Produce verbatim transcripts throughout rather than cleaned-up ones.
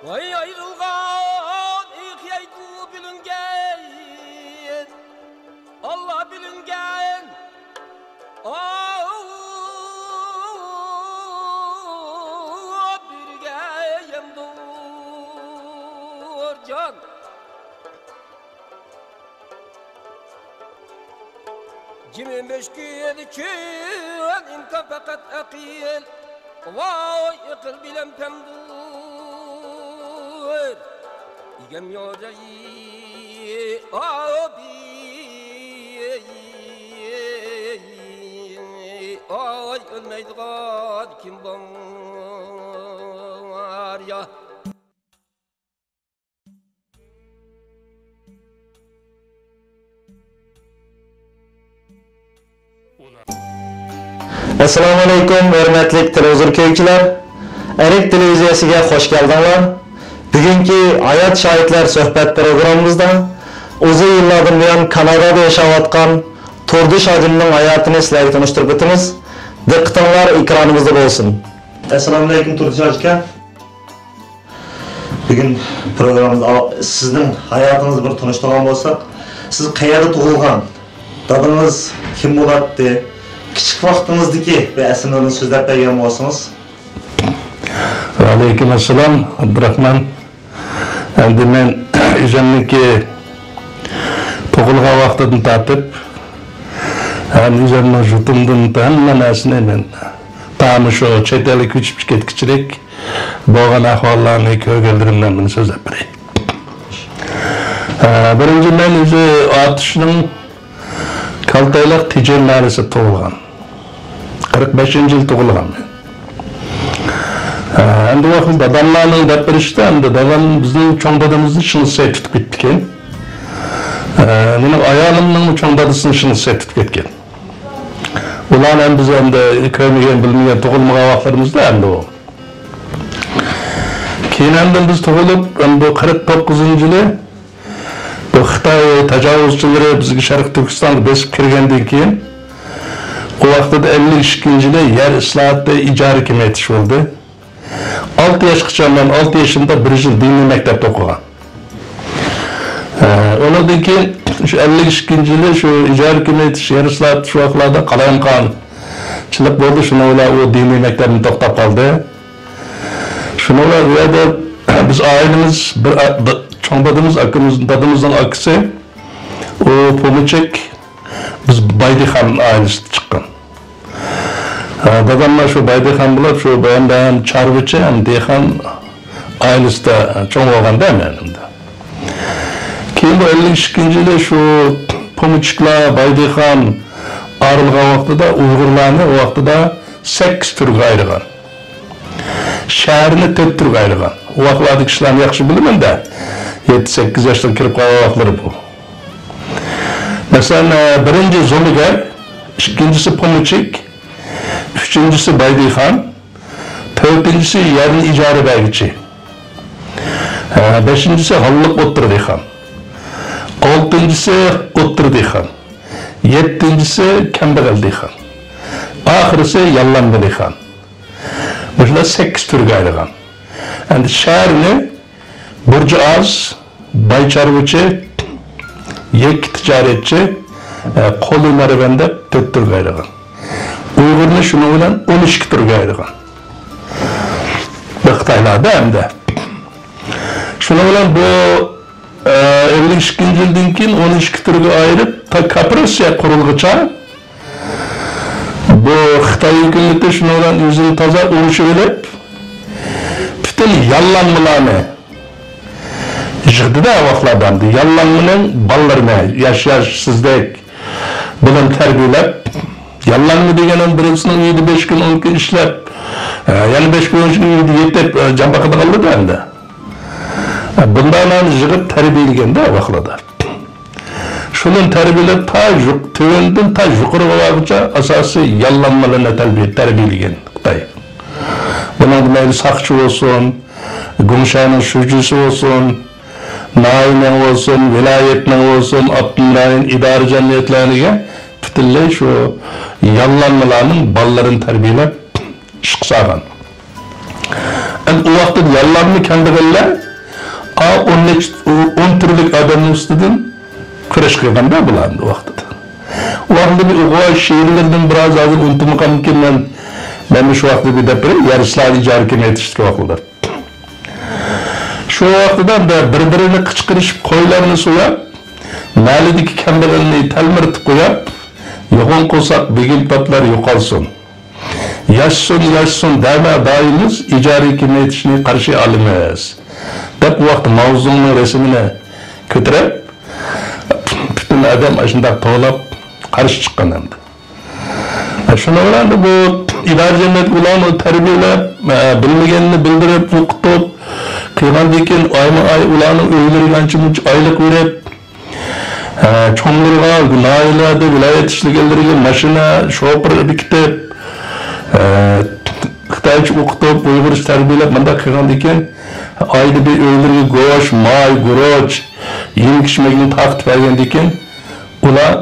ۋاي ئايرىلغان ئىخيايدۇ بىلىنگەن، ئاللا بىلىنگەن، ئاۋۇ بىرگە يەمدۇر جان. جىمى مۈشكۈل چۈن ئىمكان پەقەت ئەقىل. ۋاي ئەقىل بىلەن پەمدۇر. ئىگەم يوجاي ئابى. ئاي ئۆلمەيدىغان كىم بار يا؟ ئەسسالامۇئەلەيكۇم، ھۆرمەتلىك تېلېۋىزور كۆرگۈچىلەر! ئەرك تېلېۋىزىيەسىگە خۇش كەلدىڭلار. بۈگۈنكى ھايات شاھىتلار سۆھبەت پروگراممىمىزدا ئۇزۇن يىللاردىن بۇيان كانادادا ياشاۋاتقان تۇردۇش ھاجىمنىڭ ھاياتىنى سىلەرگە تونۇشتۇرۇپ ئۆتىمىز. دىققىتىڭلار ئېكرانىمىزدا بولسۇن. ئەسسالامۇئەلەيكۇم، تۇردۇش ھاجىكا. بۈگۈن پروگراممىمىزدا سىزنىڭ ھاياتىڭىزنى بىر تونۇشتۇرغان بولساق، سىز قەيەردە تۇغۇلغان؟ دادىڭىز كىم بولاتتى؟ كىچىك ۋاقتىڭىزدىكى بىر ئەسلىمىلەرنى سۆزلەپ بەرگەن بولسىڭىز. ۋەئەلەيكۇم ئەسسالام، ئابدۇراخمان. ئەمدى مەن ئۆزۈمنىڭكى تۇغۇلغان ۋاقتىدىن تارتىپ، ھەم ئۆزۈمنىڭ يۇرتۇمدىن ھەممە نەرسىنى مەن تامۇ شۇ چەت ئەلگە كۆچۈپ كەتكۈچىلىك بولغان ئەھۋاللارنى كۆرگەنلىرىمدىن بىرنى سۆزلەپ بېرەي. ئە، بىرىنچى، مەن ئۆزى ئاتۇشنىڭ كالتايلىق تېجەن مەھەللىسىدە تۇغۇلغان. قىرىق بەشىنچى يىل تۇغۇلغان مەن. ئە، ئەمدى ۋاقىت داداملارنىڭ دەپ بېرىشىچە، ئەمدى دادام بىزنىڭ چوڭ دادىمىزنى شىڭسەي تۇتۇپ كېتىپتىكەن. ئە، مېنىڭ ئايالىمنىڭمۇ چوڭ دادىسىنى شىڭسەي تۇتۇپ كەتكەن. ئۇلارنى ھەم بىز ئەمدى كۆرمىگەن، بىلمىگەن، تۇغۇلمىغان ۋاقىتلىرىمىزدا ئەمدى ئۇ. كېيىن ئاندىن بىز تۇغۇلۇپ، ئەمدى قىرىق توققۇزىنچى يىلى بۇ خىتاي تاجاۋۇزچىلىرى بىزگە شەرقىي تۈركىستانغا بېسىپ كىرگەندىن كېيىن، ئۇ ۋاقتىدا ئەللىك ئىككىنچى يىلى يەر ئىسلاھاتى، ئىجارە كېڭەيتىش بولدى. ئالتە ياشقىچە مەن، ئالتە يېشىمدا بىر يىل دىنىي مەكتەپتە ئوقۇغان. ئە، ئۇنىڭدىن كېيىن شۇ ئەللىك ئىككىنچى يىلى شۇ ئىجارە كېڭەيتىش، يەر ئىسلاھاتى، شۇ ۋاقىتلاردا قالايمىقانچىلىق بولدى. شۇنىڭ بىلەن ئۇ دىنىي مەكتەپمۇ توختاپ قالدى. شۇنىڭ بىلەن ئۇ يەردە بىز ئائىلىمىز بىر ئا-، دا-، چوڭ دادىمىز، ئاكىمىز، دادىمىزنىڭ ئاكىسى، ئۇ پومېچچىك، بىز بايدىخان ئائىلىسىدىن چىققان. ھە، داداملار شۇ بايدىخان بولۇپ، شۇ ھەم، ھەم چارۋىچى، ھەم دېھقان ئائىلىسىدە چوڭ بولغاندا مەنىمدە. كېيىن بۇ ئەللىك ئىككىنچى يىلى شۇ پومېچچىكلار، بايدىخان ئايرىلغان ۋاقتىدا ئۇيغۇرلارنى ئۇ ۋاقتىدا سەككىز تۈرگە ئايرىغان. شەھەرنى تۆت تۈرگە ئايرىغان. ئۇ ۋاقىتلاردىكى ئىشلارنى ياخشى بىلىمەن-دە. يەتتە، سەككىز ياشلىق كىرىپ قالغان ۋاقىتلىرى بۇ. مەسىلەن، ئە، بىرىنچى زومىگەر، ئىككىنچىسى پومېچچىك، ئۈچىنچىسى بايدىخان، تۆتىنچىسى يەرنى ئىجارە بەرگۈچى. ئە، بەشىنچىسى ھاللىق ئوتتۇرا دېھقان. ئالتىنچىسى ئوتتۇرا دېھقان. يەتتىنچىسى كەمبەغەل دېھقان. ئاخىرىسى ياللانما دېھقان. مۇشۇلار سەككىز تۈرگە ئايرىغان. ئەمدى شەھەرنى بۇرجى ئاز، باي چارۋىچى، يەككە تىجارەتچى، ئە، قول ھۈنەرۋەن دەپ تۆت تۈرگە ئايرىغان. ئۇيغۇرنى شۇنىڭ بىلەن ئون ئىككى تۈرگە ئايرىغان. بۇ خىتايلاردا ئەمدى. شۇنىڭ بىلەن بۇ، ئە، ئەللىك ئىككىنچى يىلدىن كېيىن ئون ئىككى تۈرگە ئايرىپ، تا كوپېراتسىيە قۇرۇلغۇچە بۇ خىتاي ھۆكۈمىتى شۇنىڭ بىلەن ئۆزىنى تازا ئۇرۇشۇۋېلىپ، پۈتۈن ياللانمىلارنى يىغدى-دە، ئۇ ۋاقىتلاردا ئەمدى ياللانمىنىڭ بالىلىرىنى، ياش-ياش سىزدەك بىلەن تەربىيەلەپ، ياللانما دېگەن ئەمدى بىرسىنىڭ ئۆيىدە بەش كۈن، ئون كۈن ئىشلەپ، ئە، يەنە بەش كۈن، ئون كۈن ئۆيىدە يېتىپ، ئە، جان باقىدىغانلىرى ئەمدى. ئە، بۇنداقلارنى يىغىپ تەربىيەلىگەندە ۋاقلىدا. شۇنى تەربىيەلەپ تا يۇق-، تۆۋەندىن تا يۇقىرىغا بارغۇچە ئاساسىي ياللانمىلارنى تەربىيە-، تەربىيەلىگەن خىتاي. بۇنىڭدا مەيلى ساقچى بولسۇن، گۇڭشەنىڭ شۇجىسى بولسۇن، ناھىيەنىڭ بولسۇن، ۋىلايەتنىڭ بولسۇن، ئاپتونوم رايون ئىدارە جەمئىيەتلەرنىگە پۈتۈنلەي شۇ ياللانمىلارنىڭ بالىلىرىنى تەربىيەلەپ ئىشقا سالغان. ئەمدى ئۇ ۋاقىتتا ياللانما كەمبەغەللەر، ئا، ئون نەچچە، ئون تۈرلۈك ئادەمنىڭ ئۈستىدىن كۈرەش قىلغاندا بۇلار ئەمدى ئۇ ۋاقىتتا. ئۇ ۋاقىتتا بىر ئوقۇغان شېئىرلىرىدىن بىر ئاز ھازىر ئۇنتۇمىغانمىكىن مەن، مەن شۇ ۋاقىتتا بىر دەپ بېرەي، يەر ئىشلارنى ئىجارىگە كېمەيتىشتىكى ۋاقىتلار. شۇ ۋاقتىدا بىر-، بىر-بىرىنى قىچقىرىشىپ قويلارنى سوياپ، مەھەللىدىكى كەمبەغەلنى تەلمۈرتۈپ قوياپ، يوغان قورساق بېگىم پاتلار يوقالسۇن. ياشىسۇن، ياشىسۇن دەمە دايىمىز، ئىجارىگە كېمەيتىشنى قارشى ئالىمىز، دەپ، ئۇ ۋاقىتتا ماۋزېدۇڭنىڭ رەسىمىنى كۆتۈرۈپ، پۈتۈن ئادەم ئاشۇنداق توۋلاپ قارشى چىققان ئەمدى. شۇنىڭ بىلەن بۇ ئىدارە جەمئىيەت ئۇلارنى تەربىيەلەپ، بىلمىگەننى بىلدۈرۈپ، ئوقۇتۇپ، قىلغاندىن كېيىن ئايمۇ ئاي ئۇلارنىڭ ئۆيلىرىگە ئانچە مۇنچە ئايلىق بېرىپ، ھە، چوڭلىرىغا، ناھىيەلەردە ۋىلايەت ئىشلىگەنلىرىگە ماشىنا، شوپۇر بېكىتىپ، ھە، خىتايچە ئوقۇتۇپ، ئۇيغۇرچە تەربىيەلەپ، مۇنداق قىلغاندىن كېيىن، ئايدا بىر ئۆيلىرىگە گۆش، ماي، گۈرۈچ، يېمەك-ئىچمەكنى تارقىتىپ بەرگەندىن كېيىن، ئۇلار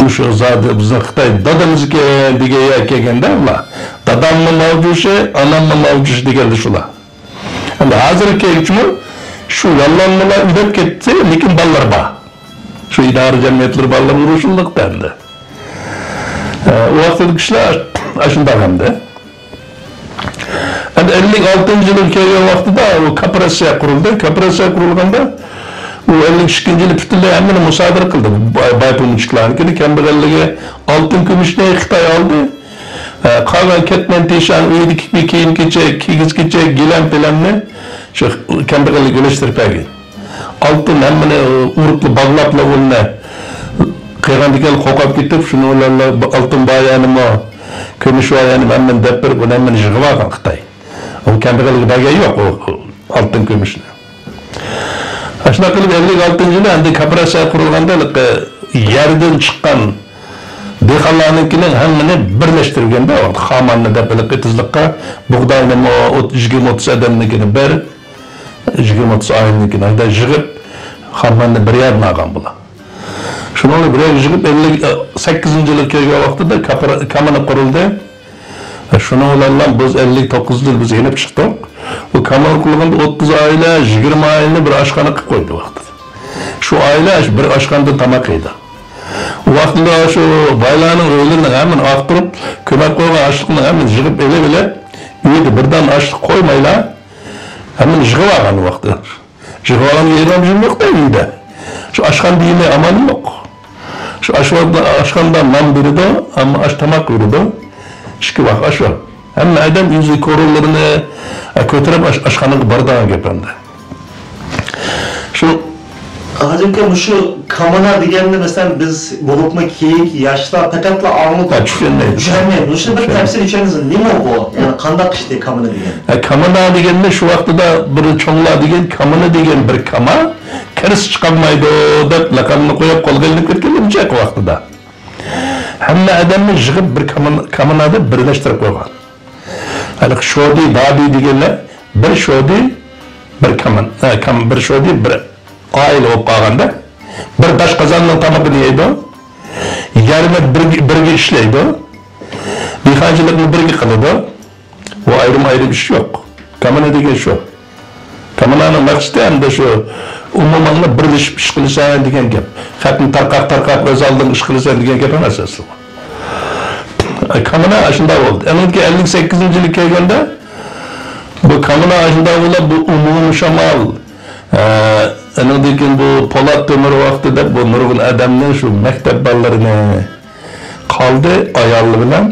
مۇشۇ زادى بىزنىڭ خىتاي دادىمىزكەن دېگەن يەرگە كەلگەندە، ئۇلار داداممۇ ماۋجۇشى، ئاناممۇ ماۋجۇشى دېگەندە شۇلار. ئەمدى ھازىرغىچىمۇ شۇ ياللانمىلار ئۆلۈپ كەتتى، لېكىن بالىلار بار. شۇ ئىدارە جەمئىيەتلىرى بالىلار ئۇرۇشۇلدۇق ئەمدى. ئە، ئۇ ۋاقىتتىكى كىشىلەر ئاشۇنداق ئەمدى. ئەمدى ئەللىك ئالتىنچى يىلى كەلگەن ۋاقتىدا ئۇ كوپىراتسىيە قۇرۇلدى. كوپىراتسىيە قۇرۇلغاندا ئۇ ئەللىك ئىككىنچى يىلى پۈتۈنلەي ھەممىنى مۇسادىرە قىلدى. باي، باي پومېنچىكلارنىڭكىنى، كەمبەغەللىكى ئالتۇن كۈمۈشنى خىتاي ئالدى. ئە، قالغان كەتمەن تېشان، ئۆيدىكى بىر كىيىم-كېچەك، كىگىز-كېچەك، گىلەم-پىلەمنى شۇ كەمبەغەللىككە ئۈلەشتۈرۈپ بەرگەن. ئالتۇن ھەممىنى ئۇرۇپلا باغلاپلا ئۇنى قىلغاندىكىن قورقۇپ كېتىپ، شۇنىڭ بىلەن ئالتۇن بايانىمۇ، كۈمۈش بايانىمۇ ھەممىنى دەپ بېرىپ، ئۇنى ھەممىنى يىغىۋالغان خىتاي. ئۇ كەمبەغەلگە بەرگەن يوق ئۇ ئالتۇن كۈمۈشنى. ئاشۇنداق قىلىپ، ئەللىك ئالتىنچى يىلى ئەمدى كوپىراتسىيە قۇرۇلغاندا، ھېلىقى يەردىن چىققان دېھقانلارنىڭكىنى ھەممىنى بىرلەشتۈرگەندە، خاماننى دەپ، ھېلىقى تېزلىققا بۇغداينىمۇ ئوت-، يىگىرمە ئوتتۇز ئادەمنىڭكىنى بىر، يىگىرمە ئوتتۇز ئائىلىنىڭكىنى ھەمدە يىغىپ، خاماننى بىر يەردىن ئالغان بۇلار. شۇنىڭ بىلەن بىر يەرگە يىغىپ، ئەللىك سەككىزىنچى يىلى كەلگەن ۋاقتىدا كاپىرا-، كامىنا قۇرۇلدى. شۇنىڭ بىلەن بىز ئەللىك توققۇزىنچى يىلى بىز يېنىپ چىقتۇق. بۇ كامىنا قۇرۇلغاندا ئوتتۇز ئائىلە، يىگىرمە ئائىلىنى بىر ئاشخانا قىلىپ قويدى ۋاقتىدا. شۇ ئائىلە شۇ بىر ئاشخانىدا تاماق يەيدۇ. ئۇ ۋاقتىدا شۇ بايلارنىڭ ئۆيلىرىنى ھەممىنى ئاختۇرۇپ، كۆمۈپ قويغان ئاشلىقنى ھەممىنى يىغىپ ئېلىۋېلىپ، ئۆيدە بىر دانە ئاشلىق قويمايلا، ھەممىنى يىغىۋالغان ۋاقتىدا. يىغىۋالغان يېرىم يوق-تە ئۆيدە. شۇ ئاشخانا دېگىنى ئامال يوق. شۇ ئاشخانا، ئاشخانىدا نان بېرىدۇ، ئەمما ئاش تاماق بېرىدۇ. ئىككى ۋاق ئاش بار. ھەممە ئادەم ئۆزى كورولىرىنى، ئە، كۆتۈرۈپ ئاش-، ئاشخانىغا بارىدىغان گەپ ئەمدى. شۇ ھاجىم ئاكا، مۇشۇ كامىنا دېگەننى، مەسىلەن، بىز بولۇپمۇ كېيىنكى ياشلار پەقەتلا ئاڭلىتىپ ھە، چۈشەنمەيدۇ. چۈشەنمەيدۇ. مۇشۇنى بىر چۈشەنمەيدۇ. تەپسىلىي چۈشەنسىڭىز، نېمە بۇ؟ يەنى قانداق ئىشتى كامىنا دېگەن؟ ھە، كامىنا دېگەننى شۇ ۋاقتىدا بىر چوڭلار دېگەن، كامىنا دېگەن بىر كاما، كىرىسى چىقالمايدۇ دەپ لەقەمنى قويۇپ قولغا ئېلىنىپ كەتكەن بۇ ۋاقتىدا. ھەممە ئادەمنى يىغىپ بىر كامىنا، كامىنادا بىرلەشتۈرۈپ قويغان. ھېلىقى شودى، دابى دېگەنلەر بىر شودى، بىر كامىن-، ئە، كام-، بىر شودى، بىر ئائىلە بولۇپ قالغاندا، بىر داش قازاننىڭ تامىقىنى يەيدۇ، يەرنى بىر، بىرگە ئىشلەيدۇ، دېھقانچىلىقنى بىرگە قىلىدۇ. بۇ ئايرىم-ئايرىم ئىش يوق. كامىنا دېگەن شۇ. كامىنانىڭ مەقسىتى ئەمدى شۇ ئومۇمىي بىرلىشىپ ئىش قىلىسەن دېگەن گەپ. خەقنى تارقاق-تارقاق ئۆز ئالدىڭغا ئىش قىلىسەن دېگەن گەپ ئەمەس ئەسلى. كامىنا ئاشۇنداق بولدى. ئەنىڭدىن كېيىن ئەللىك سەككىزىنچى يىلى كەلگەندە، بۇ كامىنا ئاشۇنداق بولۇپ، بۇ ئومۇمىي شامال، ئە، ئەنىڭدىن كېيىن بۇ پولات تۆمۈر ۋاقتى دەپ، بۇ نۇرغۇن ئادەمنى، شۇ مەكتەپ بالىلىرىنى، قالدى ئايالى بىلەن،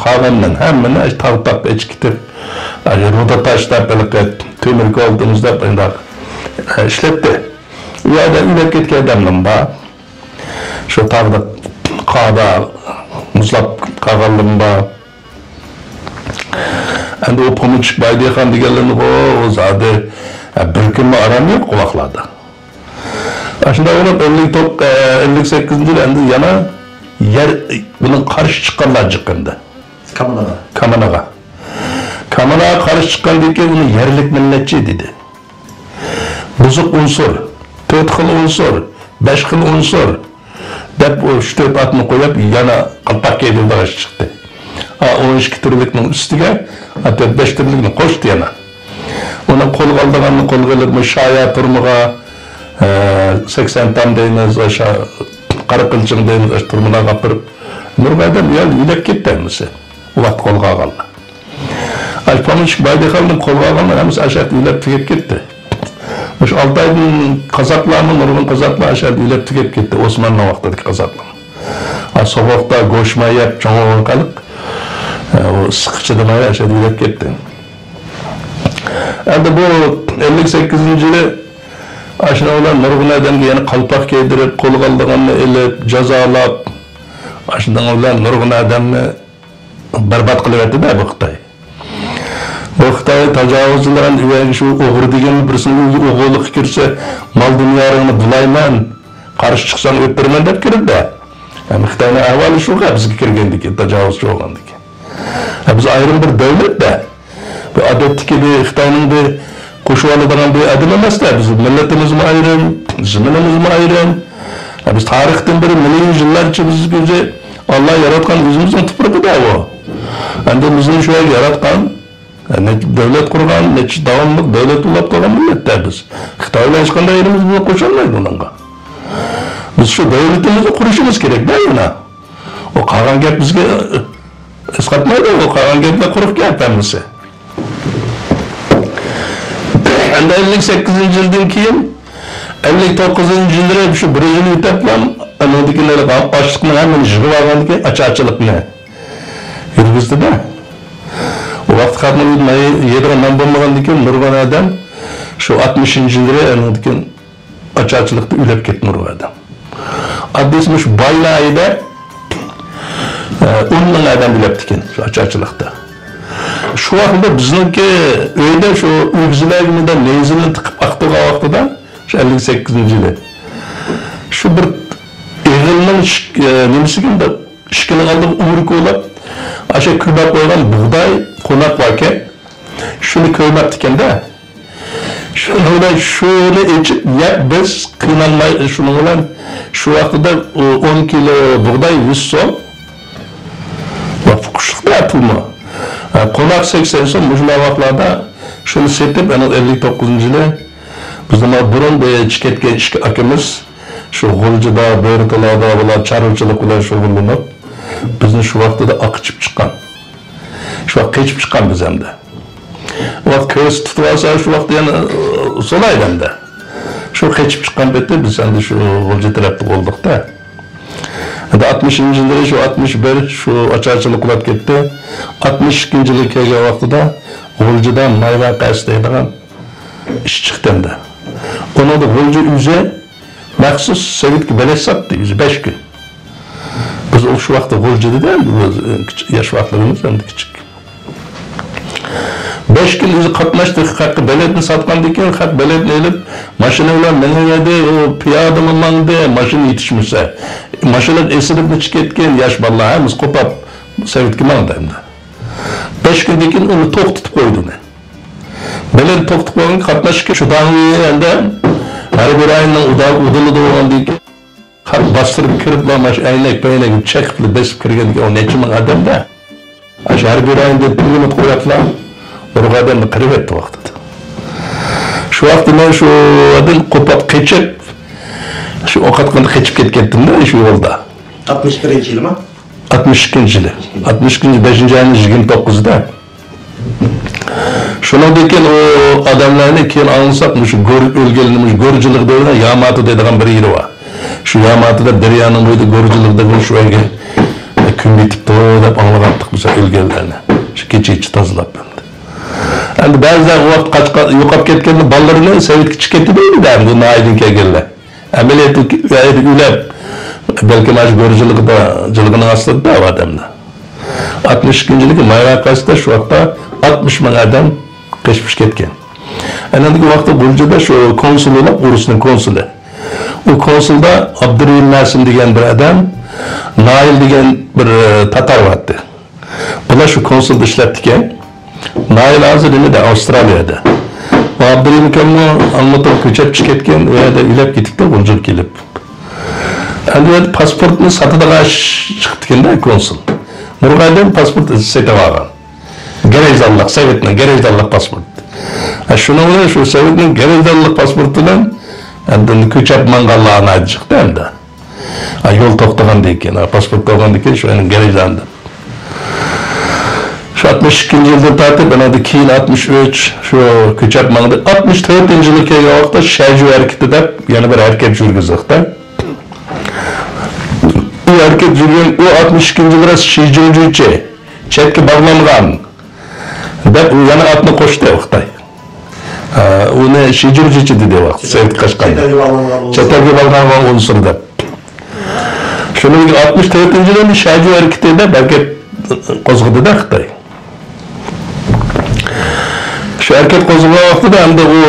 قالغاننىڭ ھەممىنى ئاشۇ تاغ-تاغقا ئېچىپ كېتىپ، ئاشۇ رۇدا تاشلاپ، ھېلىقى تۆمۈر كولدۇن ئىزدەپ، ئۇنداق، ئە، ئىشلەتتى. ئۇ يەردە ئۆلۈپ كەتكەن ئادەملىرىمۇ بار. شۇ تاغدا، قاردا مۇزلاپ قالغانلىرىمۇ بار. ئەمدى ئۇ پومېنچىك باي دېھقان دېگەنلىرىمۇ، ئۇ زادى، ئە، بىر كۈنمۇ ئارامى يوق ئۇ ۋاقىتلاردا. ئاشۇنداق بولۇپ، ئەللىك توققۇز، ئەللىك سەككىزىنچى يىلى ئەمدى يەنە يەر، بۇنىڭ قارشى چىققانلار جىق ئەمدى. كامىناغا. كامىناغا. كامىناغا قارشى چىققاندىن كېيىن ئۇنى يەرلىك مىللەتچى دېدى. بۇزۇق ئۇنسۇر، تۆت خىل ئۇنسۇر، بەش خىل ئۇنسۇر دەپ، ئۇ ئۈچ تۆت ئاتنى قويۇپ، يەنە قالپاق كىيدۈرىدىغان ئىش چىقتى. ئا، ئون ئىككى تۈرلۈكنىڭ ئۈستىگە، ئا، تۆت بەش تۈرلۈكنى قوشتى يەنە. ئۇنى قولغا ئالىدىغاننى قولغا ئېلىپ، مۇشۇ شايا تۈرمىگە، ئە، سەكسەن تام دەيمىز، ئاشۇ قارا قىلچىڭ دەيمىز، ئاشۇ تۈرمىلەرگە ئاپىرىپ، نۇرغۇن ئادەم يا ئۆلۈپ كەتتى ھەممىسى. ۋاقىت قولغا ئالغانلار. ئاشۇ پومېشچىك بايدىخاننى قولغا ئالغانلار ھەممىسى ئاشۇ يەردە ئۆلۈپ تۈگەپ كەتتى. مۇشۇ ئالتە ئايدىن قازاقلارمۇ، نۇرغۇن قازاقلار ئاشۇ يەردە ئۆلۈپ تۈگەپ كەتتى، ئوسماننىڭ ۋاقتىدىكى قازاقلار. ھە، سوغۇقتا گۆشماي يەپ چوڭ بولغان خەلق، ھە، ئۇ ئىسسىق چىدىماي ئاشۇ يەردە ئۆلۈپ كەتتى. ئەمدى بۇ ئەللىك سەككىزىنچى يىلى ئاشۇنىڭ بىلەن نۇرغۇن ئادەمگە يەنە قالپاق كىيدۈرۈپ، قولغا ئالىدىغاننى ئېلىپ، جازالاپ، ئاشۇنىڭ بىلەن نۇرغۇن ئادەمنى بەربات قىلىۋەتتى-دە بۇ خىتاي. بۇ خىتاي تاجاۋۇزچىلار ئەمدى ئۆيگە شۇ ئوغرى دېگەن بىرسىنىڭ ئۆيىگە ئوغرىلىققا كىرسە، مال دۇنياڭنى بۇلايمەن، قارشى چىقساڭ ئۆلتۈرىمەن دەپ كىرىدۇ-دە. ئەمدى خىتاينىڭ ئەھۋالى شۇغۇ، بىزگە كىرگەندىن كېيىن، تاجاۋۇزچى بولغاندىن كېيىن. ھە، بىز ئايرىم بىر دۆلەت-دە. بۇ ئادەتتىكى بىر خىتاينىڭ بىر قوشۇۋالىدىغان بىر ئادەم ئەمەس-دە. بىز مىللىتىمىزمۇ ئايرىم، زېمىنىمىزمۇ ئايرىم. ھە، بىز تارىختىن بېرى مىليون يىللارچە بىز ئۆزى ئاللا ياراتقان ئۆزىمىزنىڭ تۇپرىقى-دە ئۇ. ئەمدى بىزنى شۇ يەرگە ياراتقان، نەچچە دۆلەت قۇرغان، نەچچە داۋاملىق دۆلەت ئۇلاپ قالغان مىللەت-دە بىز. خىتاي بىلەن ھېچقانداق يېرىمىز بىلەن قوشۇلمايدۇ ئۇنىڭغا. بىز شۇ دۆلىتىمىزنى قۇرۇشىمىز كېرەك-دە يەنە. ئۇ قالغان گەپ بىزگە ئەسقاتمايدۇ، ئۇ قالغان گەپلەر قۇرۇق گەپ ھەممىسى. ئەمدى ئەللىك سەككىزىنچى يىلدىن كېيىن، ئەللىك توققۇزىنچى يىللىرى شۇ بىر يىل ئۆتەپلا، ئانىڭدىن كېيىن ئاچلىقنىڭ ھەممىنى يىغىۋالغاندىكىن، ئاچارچىلىقنى يۈرگۈزدى-دە. ئۇ ۋاقىتتا خەقنىڭ يېدىغان نان بولمىغاندىن كېيىن، نۇرغۇن ئادەم شۇ ئاتمىشىنچى يىللىرى ئانىڭدىن كېيىن ئاچارچىلىقتا ئۆلۈپ كەتتى نۇرغۇن ئادەم. ئاددىيسى مۇشۇ بايلار ئايدا، ئە، ئون مىڭ ئادەم ئۆلۈپتىكەن شۇ ئاچارچىلىقتا. شۇ ۋاقىتتا بىزنىڭكى ئۆيدە شۇ ئۆگزىلەرگە مۇنداق نەيزىنى تىقىپ ئاقتۇرغان ۋاقتىدا، شۇ ئەللىك سەككىزىنچى يىلى، شۇ بىر ئېغىلنىڭ ئىش-، ئە، نېمىسىگە مۇنداق ئىشىكىنىڭ ئالدىغا ئۇۋا كولاپ، ئاشۇ كۆمۈپ قويغان بۇغداي، قوناق باركەن، شۇنى كۆرمەپتىكەن-دە. شۇنىڭ بىلەن شۇنى ئېچىپ يەپ بىز قىينالماي، شۇنىڭ بىلەن شۇ ۋاقتىدا ئۇ ئون كىلو بۇغداي يۈز سوم. ۋاقىت قۇشلۇقتا پۇلمۇ؟ ھە، قوناق سەكسەن سوم، مۇشۇنداق ۋاقىتلاردا شۇنى سېتىپ، ئەنە ئەللىك توققۇزىنچى يىلى بىزنىڭ بۇرۇن بىر چىقىپ كەتكەن ئىككى ئاكىمىز شۇ غۇلجىدا، بۆرتالادا بۇلار چارۋىچىلىق بىلەن شۇغۇللىنىپ، بىزنى شۇ ۋاقتىدا ئاقىچىپ چىققان. شۇ ۋاقىت قېچىپ چىققان بىز ئەمدى. ۋاقىت كۆرسە تۇتۇۋالسا، شۇ ۋاقىت يەنە، ئى، سولايدۇ ئەمدى. شۇ قېچىپ چىققان پېتى بىز ئەمدى شۇ غۇلجا تەرەپتە بولدۇق-دە. ئەمدى ئاتمىشىنچى يىللىرى شۇ ئاتمىش بىر شۇ ئاچارچىلىق قۇلاپ كەتتى. ئاتمىش ئىككىنچى يىلى كەلگەن ۋاقتىدا غۇلجىدا مايۋا قەسە دەيدىغان ئىش چىقتى ئەمدى. ئۇنىڭدا غۇلجا ئۆزى مەخسۇس سوۋېتكە بېلەت ساتتى، ئۆزى بەش كۈن. بىز ئۇ شۇ ۋاقىتتا غۇلجىدا-دە، بىز، ئى، كىچىك، ياش ۋاقىتلىرىمىز ئەمدى كىچىك. بەش كۈن ئۆزى قاتناشتى، خەققە بېلەتنى ساتقاندىن كېيىن، خەق بېلەتنى ئېلىپ، ماشىنا بىلەن مېڭىۋەردى، ئۇ پىيادىمۇ ماڭدى، ماشىنا يېتىشمىسە. ماشىنىغا ئېسىلىپ نېچە كەتكەن ياش بالىلار ھەممىسى قوپاپ سوۋېتكە ماڭدى ئەمدى. بەش كۈندىن كېيىن ئۇنى توختىتىپ قويدى ئۇنى. بېلەت توختىتىپ قويغان قاتناشقا شۇداڭ ئەمدى ھەربىي رايوننىڭ ئۇدا-، ئۇدۇلىدا بولغاندىن كېيىن، خەق باستۇرۇپ كىرىپلا، مانا شۇ ئەينەك-پەينەك چېقىپلا بېسىپ كىرگەندىكىن، ئۇ نەچچە مىڭ ئادەم-دە. ئاشۇ ھەربىي رايون دەپ پۇل ئۈمىد قويۇپلا، نۇرغۇن ئادەمنى قىرىۋەتتى ۋاقتىدا. شۇ ۋاقىتتا مەن شۇ يەردىن قوپاپ قېچىپ، شۇ ئوق ئاتقاندا قېچىپ كەتكەنتىم-دە، شۇ يولدا. ئاتمىش بىرىنچى يىلىما؟ ئاتمىش ئىككىنچى يىلى. ئاتمىش ئىككىنچى، بەشىنچى ئاينىڭ يىگىرمە توققۇزىدا. شۇنىڭدىن كېيىن ئۇ ئادەملەرنى كېيىن ئاڭلىساق، مۇشۇ گور-، ئۆلگەنلەرنى مۇشۇ گورجىلىق دەيدىغان ياماتو دەيدىغان بىر يېرى بار. شۇ ياماتودا دەريانىڭ بويىدا گورجىلىق دەيدىغان شۇ يەرگە كۆمۈۋېتىپتۇ دەپ ئاڭلىغانتۇق بىز ئۆلگەنلەرنى. شۇ كېچە-كېچە تازىلاپ ئەمدى. ئەمدى بەزىلەر ئۇ ۋاقىت قاچقان، يوقاپ كەتكەندە بالىلىرىنى سوۋېتكە چىقىپ كېتىدۇ دەيدۇ، ئەمدى ناھىيەدىن كەلگەنلەر. ئەمەلىيەتتە ئۆلۈپ، بەلكىم مانا شۇ گورجىلىقتا، جىلغىنىڭ ئاستىدا ئۇ ئادەملەر. ئاتمىش ئىككىنچى يىلى مايۋا قەسىدە شۇ ۋاقىتتا ئاتمىش مىڭ ئادەم قېچىپ كەتكەن. ئەنە ئەندىكى ۋاقىتتا غۇلجىدا شۇ كونسۇل بولۇپ، ئۇرۇسنىڭ كونسۇلى. ئۇ كونسۇلدا ئابدۇرېھىم مەسۇم دېگەن بىر ئادەم، نايىل دېگەن بىر، ئى، تاتار بارتى. بۇلار شۇ كونسۇلدا ئىشلەپتىكەن. نايىل ھازىر نېمىدە، ئاۋسترالىيەدە. ئابدۇرېھىم ئاكاممۇ ئالمۇتىغا كۆچۈپ چىقىپ كەتكەن، ئۇ يەردە ئۆلۈپ كېتىپتۇ، غۇلجىغا كېلىپ. ئەمدى پاسپورتنى ساتىدىغان ئىش چىقىپتىكەن-دە، كونسۇل. نۇرغۇن ئادەم پاسپورت سېتىۋالغان. گرېزدانلىق، سوۋېتنىڭ گرېزدانلىق پاسپورت. ھە، شۇنىڭ بىلەن شۇ سوۋېتنىڭ گراژدانلىق پاسپورتى بىلەن ئاندىن كۆچەپ ماڭغانلار ناھايىتى چىقتى ئەمدى. ھە، يول توختىغاندىن كېيىن، ھە، پاسپورت بولغاندىن كېيىن شۇ يەنە گراژدان دەپ. شۇ ئاتمىش ئىككىنچى يىلدىن تارتىپ، ئانىڭدىن كېيىن ئاتمىش ئۈچ، شۇ كۆچەپ ماڭدى. ئاتمىش تۆتىنچى يىلى كەلگەن ۋاقىتتا شەجۈ ھەرىكىتى دەپ يەنە بىر ھەرىكەت يۈرگۈزدى خىتاي. ئۇ ھەرىكەت يۈرگەن، ئۇ ئاتمىش ئىككىنچى يىلى راست شى جىڭجۈچى، چەتكە باغلانغان. دەپ، ئۇ يەنە ئاتنى قوشتى خىتاي. ھە، ئۇنى شى جىڭجۈچى دېدى ۋاقىت، سوۋېتكە قاچقان. چەت ئەلگە باغلانغان ئۇنسۇر. چەت ئەلگە باغلانغان ئۇنسۇر دەپ. شۇنىڭ ئاتمىش تۆتىنچى يىلى شەجۈ ھەرىكىتى دەپ ھەرىكەت قوزغىدى-دە خىتاي. شۇ ھەرىكەت قوزغىغان ۋاقتىدا ئەمدى ئۇ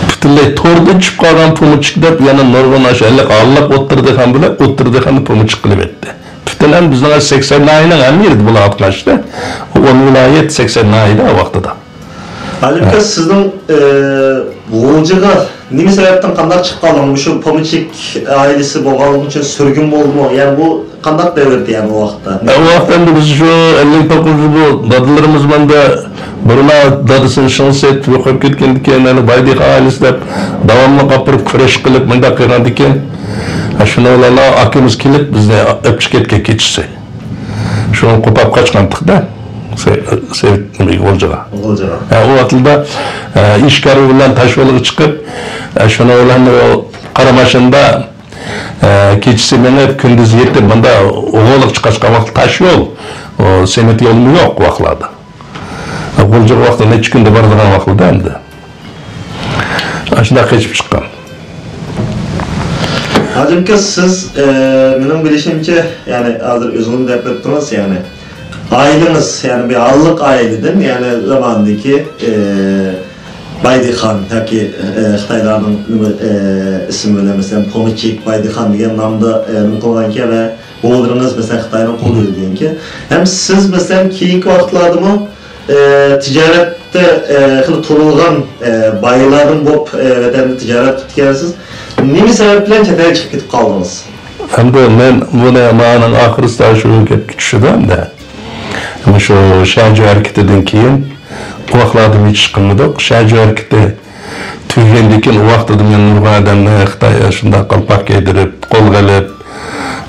پۈتۈنلەي توردىن چۈشۈپ قالغان پومېدچىك دەپ يەنە نۇرغۇن ئاشۇ ھېلىقى ھاللاق ئوتتۇرا دېھقان بىلەن ئوتتۇرا دېھقاننى پومېدچىك قىلىۋەتتى. پۈتۈن ئەمدى بىزنىڭ سەكسەن ناھىيەنىڭ ھەممە يېرىدە بۇلار ئاتقان ئىشتا. ئون ۋىلايەت، سەكسەن ناھىيەدە ئۇ ۋاقتىدا. ھاجىم ئاكا، سىزنىڭ، ئى، غۇلجىغا نېمە سەۋەبتىن قانداق چىقىپ قالدىڭىز؟ مۇشۇ پومېدچىك ئائىلىسى بولغانلىقى ئۈچۈن سۈرگۈن بولدىمۇ؟ يەنى بۇ قانداق دەۋردى يەنى ئۇ ۋاقىتتا؟ ئە، ئۇ ۋاقىتتا ئەمدى بىز شۇ ئەللىك توققۇزىنچى يىلى بۇ دادىلىرىمىز ماندا بۇرما دادىسىنى شىڭسەيتىپ يوقاپ كەتكەندىكىن، يەنە بايدىخان ئائىلىسى دەپ داۋاملىق ئاپىرىپ كۈرەش قىلىپ مۇنداق قىلغاندىكىن، ھە، شۇنىڭ بىلەن ئاكىمىز كېلىپ بىزنى ئەپ چىقىپ كەتكەن كېچىسى. شۇڭا قوپاپ قاچقانتىق-دە. سوۋېت نېمىگە، غۇلجىغا. غۇلجىغا. ھە، ئۇ ۋاقىتلاردا، ئە، ئىشكار بىلەن تاشيولغا چىقىپ، ئە، شۇنىڭ بىلەن ئۇ قارا ماشىنىدا، ئە، كېچىسى مېڭىپ، كۈندۈز يېتىپ، مۇندا غولىغا چىقىۋاتقان ۋاقىت تاشيول، ئۇ سېمونت يولمۇ يوق ئۇ ۋاقىتلاردا. غۇلجىغا ۋاقتى نەچچە كۈندە بارىدىغان ۋاقىتلىدا ئەمدى. ئاشۇنداق قېچىپ چىققان. ھاجىم ئاكا، سىز، ئە، مېنىڭ بىلىشىمچە، يەنى ھازىر ئۆزىڭىزمۇ دەپ ئۆتتىڭىز، يەنى ئائىلىڭىز، يەنى بىر ھاللىق ئائىلىدىن، يەنى زامانىدىكى، ئە، بايدىخان ياكى، ئە، خىتايلارنىڭ نېمە، ئە، ئىسمى بىلەن، مەسىلەن، پومېدچىك بايدىخان دېگەن نامدا، ئە، نېمە قىلغانىكەن ۋە بوۋىلىرىڭىز، مەسىلەن، خىتاينىڭ قولىدا ئۆلگەنكەن. ھەم سىز، مەسىلەن، كېيىنكى ۋاقىتلاردىمۇ، ئە، تىجارەتتە، ئە، خېلى تونۇلغان، ئە، بايلاردىن بولۇپ، ئە، ۋەتەندە تىجارەت قىلىدىكەنسىز. نېمە سەۋەب بىلەن چەت ئەلگە چىقىپ كېتىپ قالدىڭىز؟ ئەمدى مەن بۇنى مانىڭ ئاخىرىسىدا شۇ گەپكە چۈشىدۇ ئەمدى. مۇشۇ شەنجۇ ھەرىكىتىدىن كېيىن ئۇ ۋاقىتلاردا ھېچ ئىش قىلمىدۇق. شەنجۇ ھەرىكىتى تۈگىگەندىن كېيىن ئۇ ۋاقتىدا مەن نۇرغۇن ئادەمنى خىتاي شۇنداق قالپاق كىيدۈرۈپ، قولغا ئېلىپ،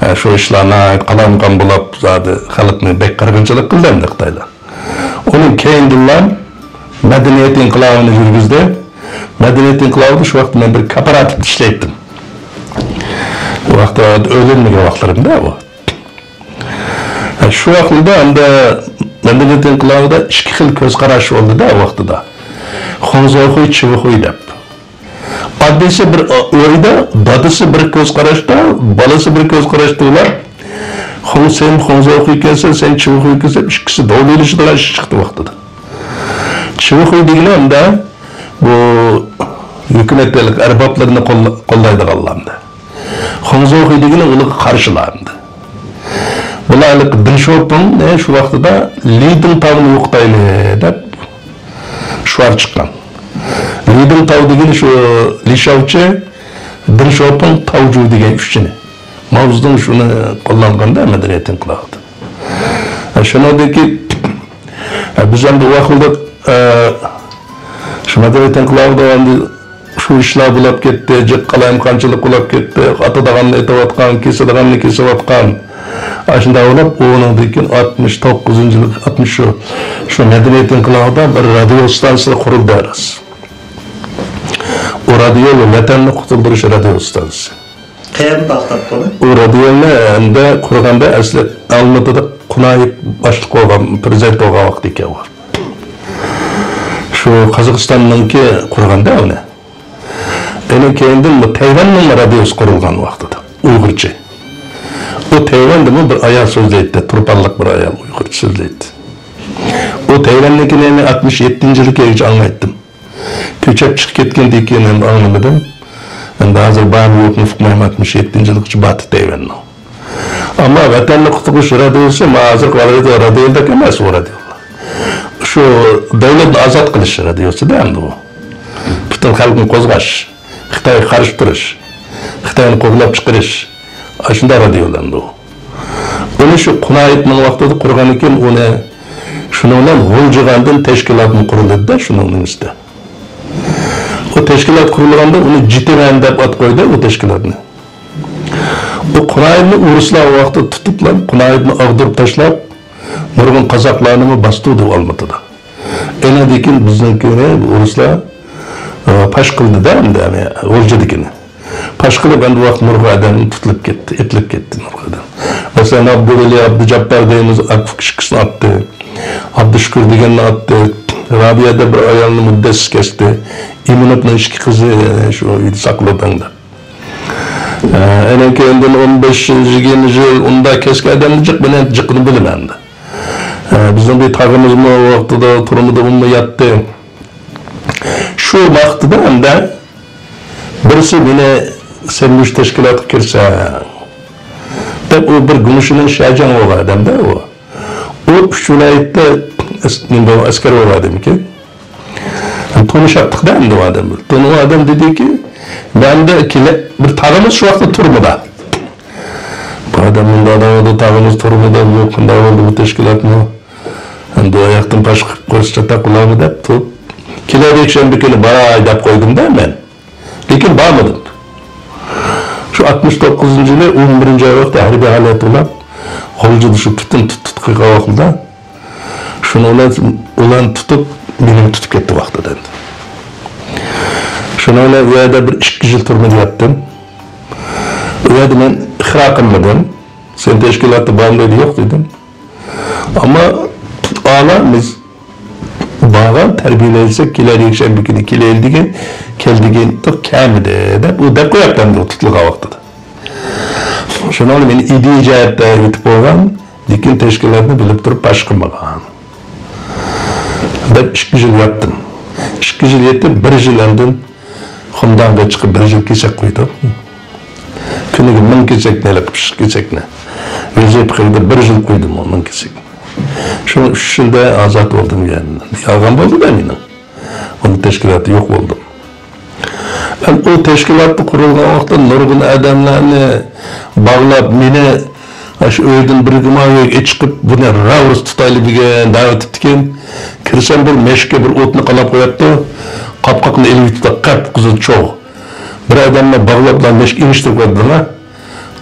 ئە، شۇ ئىشلارنى قىلالمىغان بولۇپ، زادى خەلقنى بەك قىرغىنچىلىق قىلدى ئەمدى خىتايلار. ئۇنىڭ كەينىدىنلا مەدەنىيەت ئىنقىلابىنى يۈرگۈزدى. مەدەنىيەت ئىنقىلابىدا شۇ ۋاقىتتا مەن بىر كوپىراتىپتا ئىشلەيتتىم. ئۇ ۋاقىتتا ئۆيلەنمىگەن ۋاقىتلىرىمدا ئۇ. شۇ ۋاقىتلاردا ئەمدى مەدەنىيەت ئىنقىلابىدا ئىككى خىل كۆز قاراش بولدى-دە ئۇ ۋاقتىدا. خۇڭزوخۇي، چىۋىخۇي دەپ. ئاددىيسى بىر ئۆيدە دادىسى بىر كۆز قاراشتا، بالىسى بىر كۆز قاراشتا ئۇلار. خۇڭ، سەن خۇڭزوخۇي ئىكەنسەن، سەن چىۋىخۇي ئىكەنسەن، ئىككىسى داۋلىشىدىغان ئىش چىقتى ۋاقتىدا. چىۋىخۇي دېگىنى ئەمدى بۇ ھۆكۈمەت ئەربابلىرىنى قوللا-، قوللايدىغانلار ئەمدى. خۇڭزوخۇي دېگىنى ئۇلارغا قارشىلار ئەمدى. بۇلار ھېلىقى دېڭ شياۋپىڭنى شۇ ۋاقتىدا لى دېڭتاۋنى يوقىتايلى دەپ شوئار چىققان. لى دېڭتاۋ دېگىنى شۇ لى شياۋچى، دېڭ شياۋپىڭ، تاۋجۇ دېگەن ئۈچىنى. ماۋزېدۇڭ شۇنى قوللانغاندا مەدەنىيەت ئىنقىلابىدا. ھە، شۇنىڭدىن كېيىن، ھە، بىز ئەمدى ئۇ ۋاقىتلىق، ھە، شۇ مەدەنىيەت ئىنقىلابىدا ئەمدى شۇ ئىشلار بولۇپ كەتتى، جىق قالايمىقانچىلىق بولۇپ كەتتى، ئاتىدىغاننى ئېتىۋاتقان، كېسىدىغاننى كېسىۋاتقان. ئاشۇنداق بولۇپ، ئۇنىڭدىن كېيىن ئاتمىش توققۇزىنچى يىل، ئاتمىش شۇ، شۇ مەدەنىيەت ئىنقىلابىدا بىر رادىيو ئىستانسىسى قۇرۇلدى راست. ئۇ رادىيو ۋەتەننى قۇتۇلدۇرۇش رادىيو ئىستانسىسى. قەيەردىن تارقىتاتتى ئۇنى؟ ئۇ رادىيونى ئەمدى قۇرغاندا ئەسلى ئالمۇتىدا قۇنايىپ باشلىق بولغان، پىرېزىدېنت بولغان ۋاقتى ئىكەن ئۇ. شۇ قازاقىستاننىڭكى قۇرغاندا ئۇنى. ئۇنىڭ كەينىدىن بۇ تەيۋەننىڭ رادىيوسى قۇرۇلغان ۋاقتىدا، ئۇيغۇرچە. ئۇ تەيۋەندىمۇ بىر ئايال سۆزلەيتتى، تۇرپانلىق بىر ئايال ئۇيغۇرچە سۆزلەيتتى. ئۇ تەيۋەندىكىنى ئاتمىش يەتتىنچى يىلى كەلگۈچە ئاڭلايتتىم. كۆچۈپ چىقىپ كەتكەندىن كېيىن ئەمدى ئاڭلىمىدىم. ئەمدى ھازىر بارمۇ يوقمۇ ئۇقمايمەن، ئاتمىش يەتتىنچى يىلغىچە باتتى تەيۋەننىڭ. ئەمما ۋەتەننى قۇتقۇزۇش رادىيوسى، ما ھازىرقى رادىيو، رادىيودەك ئەمەس ئۇ رادىيو. شۇ دۆلەتنى ئازاد قىلىش رادىيوسىدا ئەمدى ئۇ. پۈتۈن خەلقنى قوزغاش، خىتايغا قارشى تۇرۇش، خىتاينى قوغلاپ چىقىرىش، ئاشۇنداق رادىيولار ئەمدى ئۇ. ئۇنى شۇ قۇنايىپنىڭ ۋاقتىدا قۇرغان ئىكەن، ئۇنى شۇ شۇنىڭ بىلەن غۇلجىغاندىن تەشكىلاتمۇ قۇرۇلدى-دە، شۇنىڭ نېمىسىدە. ئۇ تەشكىلات قۇرۇلغاندا ئۇنى جېتىمەن دەپ ئات قويدى ئۇ تەشكىلاتنى. ئۇ قۇنايىپنى ئورۇسلار ۋاقتىدا تۇتۇپلا، قۇنايىپنى ئاغدۇرۇپ تاشلاپ، نۇرغۇن قازاقلارنىمۇ باستۇردى ئالمۇتىدا. ئېنىڭدىن كېيىن بىزنىڭكىنى ئورۇسلار، ئە، پاش قىلدى-دە، ئەمدى، يەنى غۇلجىدىكىنى. پاش قىلىپ، ئەمدى ۋاقىت نۇرغۇن ئادەم تۇتۇلۇپ كەتتى، ئېتىلىپ كەتتى نۇرغۇن ئادەم. مەسىلەن، ئابدۇۋەلى، ئابدۇجاببار دەيمىز، ئاكا ئىككىسىنى ئاتتى. ئابدۇشۈكۈر دېگەننى ئاتتى. رابىيە دەپ بىر ئايالنى مۇددەتسىز كەستى. ئىمىنوفنىڭ ئىككى قىزى، شۇ ئۆيدە ساقلىدىڭ دەپ. ئە، ئەنە كېيىندىن ئون بەش يىل، يىگىرمە يىل ئۇنداق كەسكەن ئادەمنى جىق بىلەن جىقىنى بىلىمەن. ئە، بىزنىڭ بىر تاغىمىزمۇ ۋاقتىدا تۈرمىدە ئۇمۇ ياتتى. شۇ ۋاقتىدا ئەمدى بىرسى مېنى، سەن مۇشۇ تەشكىلاتقا كىرسەڭ دەپ، ئۇ بىر گۇڭشېنىڭ شىجاڭ بولغان ئادەمدە ئۇ. ئۇ ئۈچ ۋىلايەتتە ئەس-، نېمە بولغان، ئەسكەر بولغان ئادەمكەن. تونۇشاتتۇق-دە ئەمدى ئۇ ئادەم بىلەن. ئۇ ئادەم دېدىكى، مەندە كېلە-، بىر تاغىمىز شۇ ۋاقىتتا تۈرمىدە. بۇ ئادەم مۇنداق دەۋاتىدۇ، تاغىمىز تۈرمىدە، بۇ قانداق بولدى بۇ تەشكىلاتمۇ؟ ئەمدى ئاياقتىن پاش قىلىپ قويسا چاتاق بولارمۇ دەپ تۇرۇپ، كېلەر يەكشەنبە كۈنى باراي دەپ قويدۇم-دە مەن. لېكىن بارمىدىم. شۇ ئاتمىش توققۇزىنچى يىلى ئون بىرىنچى ئاي ۋاقتى ھەربىي ھالەت بولۇپ، غۇلجىدا شۇ پۈتۈن تۇت-، تۇتقۇن قىلغان ۋاقتىدا، شۇنىڭ بىلەن ئۇلارنى تۇتۇپ، مېنىمۇ تۇتۇپ كەتتى ۋاقتىدا ئەمدى. شۇنىڭ بىلەن ئۇ يەردە بىر ئىككى يىل تۈرمىدە ياتتىم. ئۇ يەردە مەن ئىقرار قىلمىدىم. سەن تەشكىلاتتا بارمۇ دېدى، يوق دېدىم. ئەمما ئالا بىز بارغان تەربىيەلەنسەك، كېلەر يەكشەنبە كۈنى كېلەيلى دېگەن، كەل دېگەن، كەلمىدى دەپ، ئۇ دەپ قوياتتى ئەمدى ئۇ تۇتۇلغان ۋاقتىدا. شۇنىڭ بىلەن مېنى ئىدىيە جەھەتتە ئېيتىپ قويغان، لېكىن تەشكىلاتنى بىلىپ تۇرۇپ باش قىلمىغان. دەپ ئىككى يىل ياتتىم. ئىككى يىل يېتىپ، بىر يىل ئاندىن خۇمدانغا چىقىپ، بىر يىل كېسەك قويدۇق. كۈنىگە مىڭ كېسەكنى ئېلىپ، پىششىق كېسەكنى. ۋەزىپە قىلدى، بىر يىل قويدۇم ئۇ مىڭ كېسەكنى. شۇ ئۈچ يىلدا ئازاد بولدۇم يەنى. يالغان بولدى-دە مېنىڭ. ئۇنىڭ تەشكىلاتى يوق بولدى. ئەمدى ئۇ تەشكىلاتنى قۇرۇلغان ۋاقىتتا نۇرغۇن ئادەملەرنى باغلاپ، مېنى ئاشۇ ئۆيدىن بىرگە ماۋۇ يەرگە چىقىپ، بۇنى راۋۇرۇس تۇتايلى بۈگۈن دەۋېتىپتىكەن. كىرسەم، بىر مەشكە بىر ئوتنى قالاپ قويۇپتۇ. قاپقاقنى ئېلىۋېتىپتۇ، قەپقىزىل چوغ. بىر ئادەمنى باغلاپلا مەشكە ئېڭىشتۇرۇپ قويدۇلا.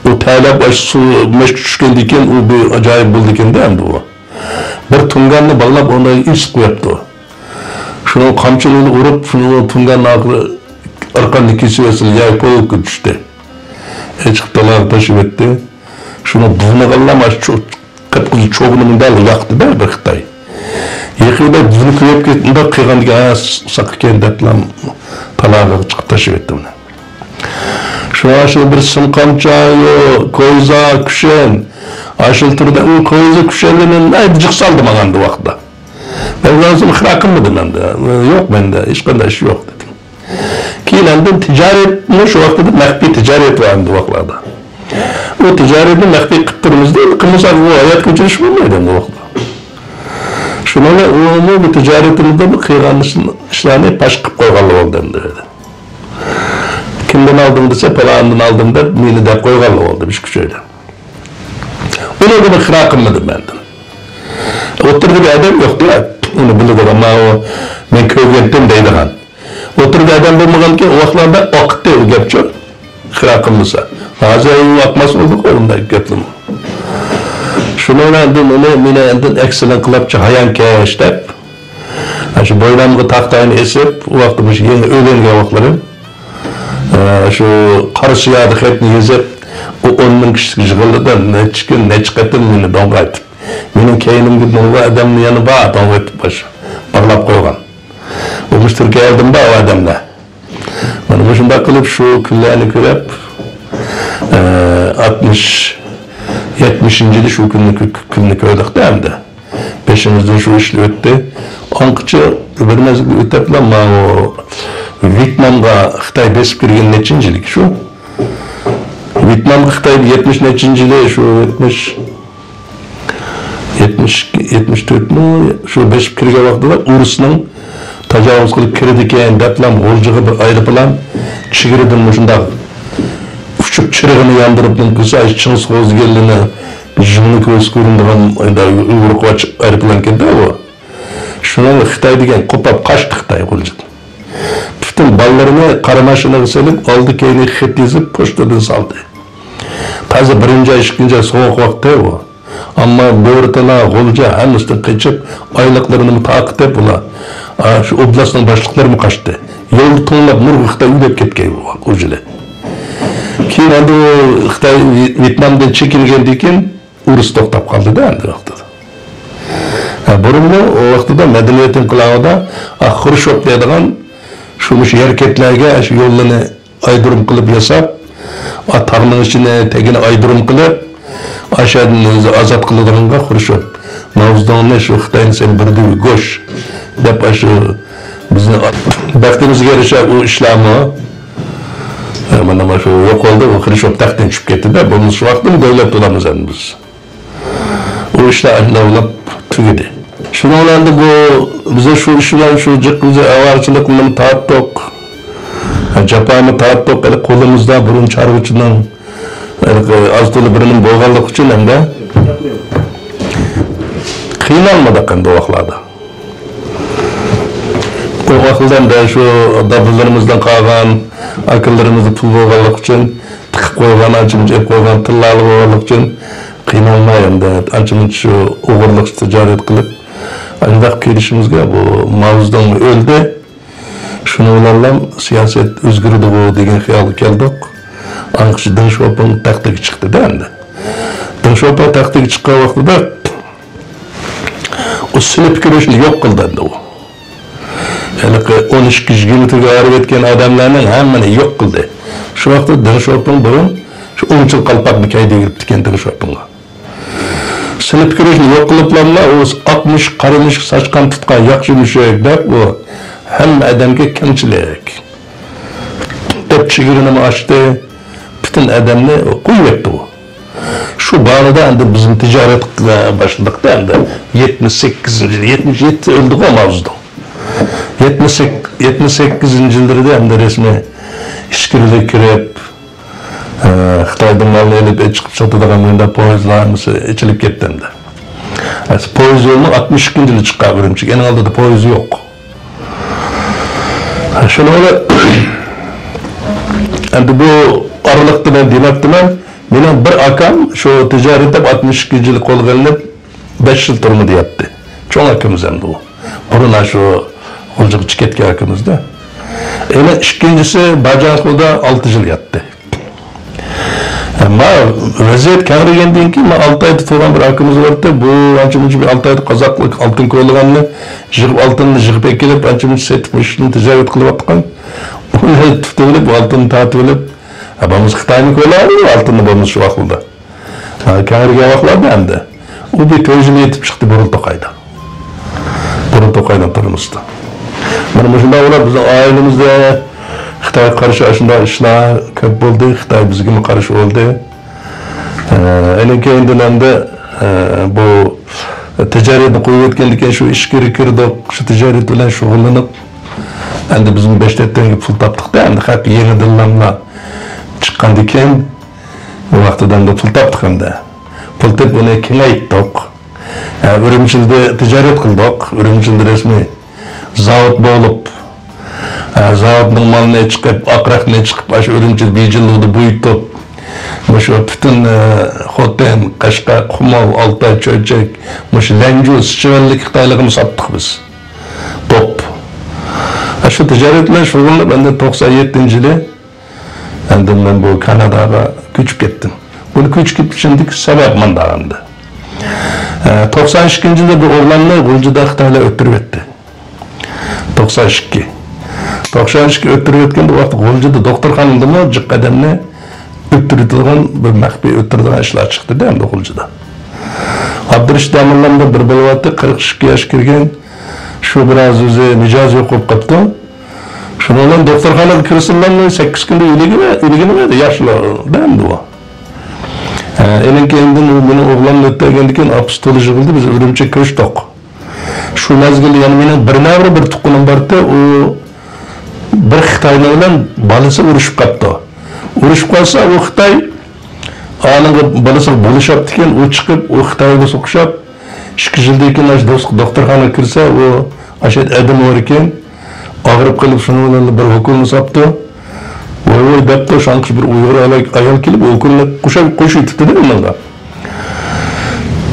ئۇ تەلەپ ئاشۇ سۇ مەشكە چۈشكەندىن كېيىن، ئۇ بىر ئاجايىپ بولىدىكەن-دە ئەمدى ئۇ. بىر تۇڭگاننى باغلاپ، ئۇنى ئېسىپ قويۇپتۇ. شۇنىڭ قامچىنى ئۇرۇپ، شۇنىڭ تۇڭگاننىڭ ئارقىنى كېسىۋەتسىلا، ياي پولكا چۈشتى. ئېچىقىپ تالاغا تاشلىۋەتتى. شۇنىڭ بۇرنىغىلا مانا شۇ قىپقىزىل چوغنى مۇنداق ياقتى-دە بىر خىتاي. يېقىندا بۇرنى كۆيۈپ كېتىپ، مۇنداق قىلغاندىكىن، ھە، ساقىكەن دەپلا تالاغا چىقىپ تاشلىۋەتتى ئۇنى. شۇڭا شۇ بىر سىم قامچا، يو، كويزا، كۈشەن. ئاشۇ تۈردە ئۇ كويزا، كۈشەنلىرىنى ناھايىتى جىق سالدى ماڭا ئەمدى ۋاقىتتا. مەن ئۇلار ئىقرار قىلمىدىم ئەمدى. يوق مەندە، ھېچقانداق ئىش يوق دېدىم. كېيىن ئاندىن تىجارەتمۇ شۇ ۋاقىتتا مەخپىي تىجارەت بار ئەمدى ۋاقىتلاردا. ئۇ تىجارەتنى مەخپىي قىلىپ تۇرىمىز دەپ، قىلمىساق ئۇ ھايات كەچۈرۈش بولمايدۇ ئەمدى ۋاقىتتا. شۇنىڭ بىلەن ئۇمۇ بۇ تىجارىتىمىزدە بۇ قىلغان ئىش-، ئىشلارنى پاش قىلىپ قويغانلا بولدى ئەمدى. كىمدىن ئالدىڭ دېسە، پالانىدىن ئالدىم دەپ، مېنى دەپ قويغانلا بولدى، ئىش كۈچەيدى. ئۇنى بىر ئىقرار قىلمىدىم مەندىن. ئوتتۇرىدا بىر ئادەم يوقتى، ئۇنى بىلىدىغان، ماۋۇ مەن كۆرگەنتىم دەيدىغان. ئوتتۇرىدا ئادەم بولمىغانكەن، ئۇ ۋاقىتلاردا ئاقتى ئۇ گەپچۇ. ئىقرار قىلمىسا. ھازىر ئۇ ئاقماس بولدىغۇ ئۇنداق گەپلىمۇ. شۇنىڭ بىلەن ئاندىن ئۇنى، مېنى ئاندىن ئەكسىنى قىلىپچۇ، ھايانكەش دەپ. شۇ بوينۇمغا تاختاينى ئېسىپ، ئۇ ۋاقىتتا مۇشۇ يېڭى ئۆيلەنگەن ۋاقىتلىرىم. ئە، شۇ قارا سىياھتا خەتنى يېزىپ، ئۇ ئون مىڭ كىشىلىك يىغىلدىدا نەچچە كۈن، نەچچە قېتىم مېنى دوڭغايتىپ. مېنىڭ كەينىمدە نۇرغۇن ئادەمنى يەنە بار، دوڭغايتىپ باش-، باغلاپ قويغان. ئۇ مۇشۇ تۈركىيەدىن بار ئۇ ئادەملەر. مانا مۇشۇنداق قىلىپ شۇ كۈنلەرنى كۆرۈپ، ئە، ئاتمىش، يەتمىشىنچى يىلى شۇ كۈننى كۆ-، كۈننى كۆردۇق-دە ئەمدى. بېشىمىزدىن شۇ ئىشلار ئۆتتى. ئاڭقىچە بىر مەزگىل ئۆتەپلا ماۋۇ ۋيېتنامغا خىتاي بېسىپ كىرگەن نەچچىنچى يىلى شۇ؟ ۋيېتنامغا خىتاي يەتمىش نەچچىنچى يىلى شۇ يەتمىش، يەتمىش ئىككى، يەتمىش تۆتمۇ شۇ بېسىپ كىرگەن ۋاقتىدا ئۇرۇسنىڭ تاجاۋۇز قىلىپ كىرىدىكەن دەپلا غۇلجىغا بىر ئايروپىلان چېگرىدىن مۇشۇنداق ئۇچۇپ چىرىغىنى ياندۇرۇپ، مۇمكىنسا چىڭ سوزگەنلىرىنى يىڭنە كۆرسە كۆرۈنىدىغان ئۇيغۇر قۇۋاچ ئايروپىلانكەن-دە ئۇ. شۇنىڭ خىتاي دېگەن قوپاپ قاچتى خىتاي غۇلجىدىن. پۈتۈن بالىلىرىنى قارا ماشىنىغا سېلىپ، ئالدى كەينىگە خەت يېزىپ، پوچتىدىن سالدى. تازا بىرىنچى ئاي، ئىككىنچى ئاي سوغۇق ۋاقتى ئۇ. ئەمما بۆرتالا، غۇلجا ھەممىسىدىن قېچىپ، ئايلىقلىرىنىمۇ تارقىتىپ ئۇلار، ئا، شۇ ئوبلاستنىڭ باشلىقلىرىمۇ قاچتى. يولدا توڭلاپ نۇرغۇن خىتاي ئۆلۈپ كەتكەن بۇ غۇلجىلار. كېيىن ئەمدى ئۇ خىتاي ۋيېتنامدىن چېكىنگەندىن كېيىن، ئۇرۇش توختاپ قالدىدا ئەمدى ۋاقتىدا. ھە، بۇرۇنمۇ ئۇ ۋاقتىدا مەدەنىيەت ئىنقىلابىدا، ئا، خرۇشچوف دەيدىغان شۇ مۇشۇ ھەرىكەتلەرگە شۇ يوللىرىنى ئايدۇرۇم قىلىپ ياساپ، ئا، تاغنىڭ ئىچىنى، تېگىنى ئايدۇرۇم قىلىپ، ئاشۇ يەردىن ئۆزى ئازاد قىلىدىغانغا خرۇشچوف ماۋزېدۇڭنى شۇ خىتاينى سەن بىر دۈۋى گۆش دەپ، ئاشۇ بىزنى بەختىمىزگە يارىشا ئۇ ئىشلارمۇ، ئە، مانا، مانا شۇ يوقالدى، ئۇ خرۇشچوف تەختتىن چۈشۈپ كەتتى-دە، بولمىسا شۇ ۋاقىتتىمۇ دۆلەت بولالمىز ئەمدى بىز. ئۇ ئىشلار ئاشۇنداق بولۇپ تۈگىدى. شۇنىڭ بىلەن بۇ، بىز شۇ ئىش بىلەن شۇ جىق بىز ئاۋارىچىلىقنى تارتتۇق. جاپانى تارتتۇق. ھېلى قولىمىزدا بۇرۇن چارۋىچىنىڭ ھېلىقى ئاز تولا بىرنېمە بولغانلىقى ئۈچۈن ھەمدە قىينالمىدۇق ئەمدى ئۇ ۋاقىتلاردا. ئۇ ۋاقىتلاردا شۇ دادىلىرىمىزدىن قالغان، ئاكىلىرىمىزدا پۇل بولغانلىقى ئۈچۈن، تىقىپ قويغان، ئانچە-مۇنچە ئېلىپ قويغان تىللالىرى بولغانلىقى ئۈچۈن قىينالماي ئەمدى ئانچە-مۇنچە شۇ ئوغرىلىقچە تىجارەت قىلىپ، ئانداق كېلىشىمىزگە بۇ ماۋزېدۇڭ ئۆلدى. شۇنىڭ بىلەنلا سىياسەت ئۆزگىرىدىغۇ دېگەن خىيالغا كەلدۇق. ئاڭقىچە دېڭ شياۋپىڭ تەختىگە چىقتىدا ئەمدى. دېڭ شياۋپىڭ تەختىگە چىققان ۋاقتىدا ئۇ سىنىپ كۈرەشنى يوق قىلدى ئەمدى ئۇ. ھېلىقى ئون ئىككى يىگىرمە تۈرگە ئايرىۋەتكەن ئادەملەرنىڭ ھەممىنى يوق قىلدى. شۇ ۋاقىتتا دېڭ شياۋپىڭ بۇرۇن شۇ ئوڭچىل قالپاقنى كىيدۈرۈپتىكەن دېڭ شياۋپىڭغا. سىنىپ كۈرەشنى يوق قىلىپلاملا ئۇ ئاق مۈشۈك، قارا مۈشۈك، ساچقان تۇتقان ياخشى مۈشۈك دەپ ئۇ ھەممە ئادەمگە كەڭچىلىك دەپ چېگرىنىمۇ ئاچتى. پۈتۈن ئادەمنى قويۇۋەتتى ئۇ. شۇ بارىدا ئەمدى بىزمۇ تىجارەت باشلىدۇق-دە ئەمدى. يەتمىش سەككىزىنچى يىلى، يەتمىش يەتتە ئۆلدىغۇ ماۋزېدۇڭ. يەتمىش سەككىز، يەتمىش سەككىزىنچى يىللىرىدا ئەمدى رەسمىي ئىچكىرىلىك كىرىپ، ئە، خىتايدىن مالنى ئېلىپ چىقىپ ساتىدىغان مۇنداق پويىزلار ھەممىسى ئېچىلىپ كەتتى ئەمدى. ئەسلى پويىز يولىنىڭ ئاتمىش ئىككىنچى يىلى چىققان ئۈرۈمچىگە. ئېنىڭ ئالدىدا پويىز يوق. شۇنىڭ بىلەن ئەمدى بۇ ئارىلىقتا مەن دېمەپتىمەن، مېنىڭ بىر ئاكام شۇ تىجارەت دەپ ئاتمىش ئىككىنچى يىلى قولغا ئېلىنىپ، بەش يىل تۈرمىدە ياتتى. چوڭ ئاكىمىز ئەمدى ئۇ. بۇرۇن شۇ غۇلجىغا چىقىپ كەتكەن ئاكىمىزدا. ئەنە ئىككىنچىسى باجاڭخۇدا ئالتە يىل ياتتى. ما ۋەزىيەت كەڭرىگەندىن كېيىن، ما ئالتايدا تۇرغان بىر ئاكىمىز بارتى. بۇ ئانچە-مۇنچە بىر ئالتايدا قازاقلىق ئالتۇن كولىغاننى يىغىپ، ئالتۇننى يىغىپ ئەكېلىپ، ئانچە-مۇنچە سېتىپ، مۇشۇنى تىجارەت قىلىۋاتقان. ئۇنى تۇتۇۋېلىپ، بۇ ئالتۇننى تارتىۋېلىپ، ھە، بولمىسا خىتاينى كولىغان ئالتۇننى بولمىسا شۇ ۋاقىتتا. ھە، كەڭرىگەن ۋاقىتلاردا ئەمدى. ئۇ بىر تۆت يىل يېتىپ چىقتى بۇرۇن توقايدا. بۇرۇن توقاينىڭ تۈرمىسىدە. مانا مۇشۇنداق بولۇپ بىزنىڭ ئائىلىمىزدە خىتايغا قارشى ئاشۇنداق ئىشلار كۆپ بولدى. خىتاي بىزگىمۇ قارشى بولدى. ئە، ئېنىڭ كەينىدىن ئەمدى، ئە، بۇ تىجارەتنى قويۇۋەتكەندىن كېيىن شۇ ئىچكىرى كىردۇق. شۇ تىجارەت بىلەن شۇغۇللىنىپ، ئەمدى بىزمۇ بەش تۆت تەڭگە پۇل تاپتۇق-دە، ئەمدى خەق يېڭىدىنلاملا چىققاندىن كېيىن، بۇ ۋاقتىدا ئەمدى پۇل تاپتۇق ئەمدى. پۇل تېپىپ ئۇنى كېڭەيتتۇق. ھە، ئۈرۈمچىدە تىجارەت قىلدۇق. ئۈرۈمچىدە رەسمىي زاۋۇت بولۇپ، ھە، زاۋۇتنىڭ مالىنى چىقىپ، ئاق رەختىنى چىقىپ، ئاشۇ ئۈرۈمچىدە بېيجىڭدا بويىتىپ، مۇشۇ پۈتۈن، ھە، خوتەن، قەشقەر، قۇمۇل، ئالتاي، چۆچەك، مۇشۇ لەنجۇ، سىچۈەنلىك خىتايلىقىمۇ ساتتۇق بىز. توپ. ھە، شۇ تىجارەت بىلەن شۇغۇللىنىپ، ئەمدى توقسان يەتتىنچى يىلى ئەمدى مەن بۇ كاناداغا كۆچۈپ كەتتىم. بۇنى كۆچۈپ كېتىشىمدىكى سەۋەب مۇنداق ئەمدى. ئە، توقسان ئىككىنچى يىلى بۇ ئوغلاننى غۇلجىدا خىتايلار ئۆلتۈرۈۋەتتى. توقسان ئىككى. توقسان ئىككى ئۆلتۈرۈۋەتكەندە، ئۇ ۋاقىت غۇلجىدا دوختۇرخانىدىمۇ جىق ئادەمنى ئۆلتۈرىدىغان، بىر مەخپىي ئۆلتۈرىدىغان ئىشلار چىقتى-دە ئەمدى غۇلجىدا. ئابدۇرېشىت ئەمىنلامدىن بىر بالىۋاتتى، قىرىق ئىككى ياش كىرگەن. شۇ بىراز ئۆزى مىجەزى يوق بولۇپ قاپتۇ. شۇنىڭ بىلەن دوختۇرخانىغا كىرسىلا سەككىز كۈندە ئۆلگىنى، ئۆلگىنى ياخشىلا دەمدى ئۇ. ھە، ئېنىڭ كەينىدىن ئۇ مېنىڭ ئوغلۇمنى ئۆلتۈرگەندىن كېيىن ئاپىسى تولا يىغلىدى، بىز ئۈرۈمچىگە كۆچتۇق. شۇ مەزگىلدە يەنە مېنىڭ بىر نەۋرە بىر تۇغقىنىم بارتى، ئۇ بىر خىتاينىڭ بىلەن بالىسى ئۇرۇشۇپ قاپتۇ. ئۇرۇشۇپ قالسا، ئۇ خىتاي ئانىڭغا، بالىسىغا بولۇشاپتىكەن، ئۇ چىقىپ، ئۇ خىتايغا سوقۇشاپ، ئىككى يىلدىن كېيىن ئاشۇ دوست-، دوختۇرخانىغا كىرسە، ئۇ ئاشۇ ئەدىم ئوركىن ئاغرىپ قېلىپ، شۇنىڭ بىلەن بىر ئوكۇلنى ساپتۇ. ۋوي ۋوي دەپتۇ، شۇنىڭغا بىر ئۇيغۇر ئايال كېلىپ ئوكۇلنى قوشۇپ، قوشۇۋېتىپتۇ-دە ئۇنىڭغا.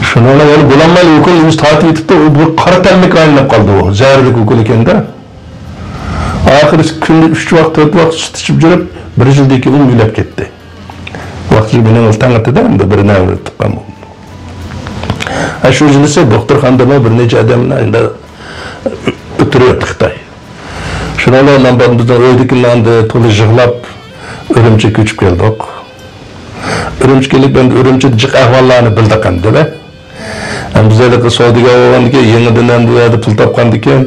شۇنىڭ بىلەن يەنە بولالماي ئوكۇلنى ئۆزى تارتىۋېتىپتۇ. ئۇ بىر قارا تەنلىككە ئايلىنىپ قالدى ئۇ. زەھەرلىك ئوكۇل ئىكەن-دە. ئاخىرى كۈندە ئۈچ ۋاق، تۆت ۋاق سۈت ئىچىپ يۈرۈپ، بىر يىلدىن كېيىن ئۇ ئۆلۈپ كەتتى. ۋاقتىدا مېنىڭ تەڭ ئەتىدە ئەمدى بىر نەۋرە تۇغقان بولدى. ھە، شۇ يىلىسى دوختۇرخانىدا بىر نەچچە ئادەمنى ئەمدى ئۆلتۈرۈۋەتتى خىتاي. شۇنىڭ بىلەن بىزنىڭ ئۆيدىكىلەر ئەمدى تولا يىغلاپ، ئۈرۈمچىگە كۆچۈپ كەلدۇق. ئۈرۈمچىگە كېلىپ، ئەمدى ئۈرۈمچىدە جىق ئەھۋاللارنى بىلدۇق ئەمدى. ھەم بىز ھېلىقى سودىگەر بولغاندىكىن، يېڭىدىن ئەمدى بۇ يەردە پۇل تاپقاندىكىن،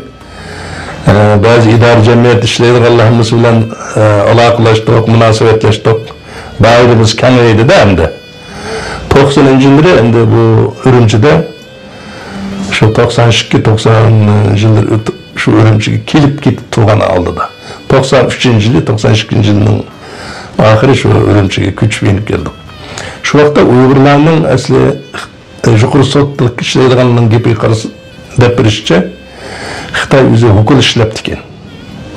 ئە، بەزى ئىدارە جەمئىيەت ئىشلەيدىغانلار ھەممىسى بىلەن، ئە، ئالاقىلەشتۇق، مۇناسىۋەتلەشتۇق. دائىرىمىز كېڭەيدى-دە ئەمدى. توقسىنىنچى يىللىرى ئەمدى بۇ ئۈرۈمچىدە شۇ توقسان ئىككى، توقسان يىللىرى ئۆت-، شۇ ئۈرۈمچىگە كېلىپ كېتىپ تۇرغان ئالدىدا. توقسان ئۈچىنچى يىلى، توقسان ئىككىنچى يىلنىڭ ئاخىرى شۇ ئۈرۈمچىگە كۆچۈپ يېنىپ كەلدۇق. شۇ ۋاقىتتا ئۇيغۇرلارنىڭ ئەسلى يۇقىرى سوتتا ئىشلەيدىغاننىڭ گېپىگە قارىسا، دەپ بېرىشىچە، خىتاي ئۆزى ھوكۇل ئىشلەپتىكەن.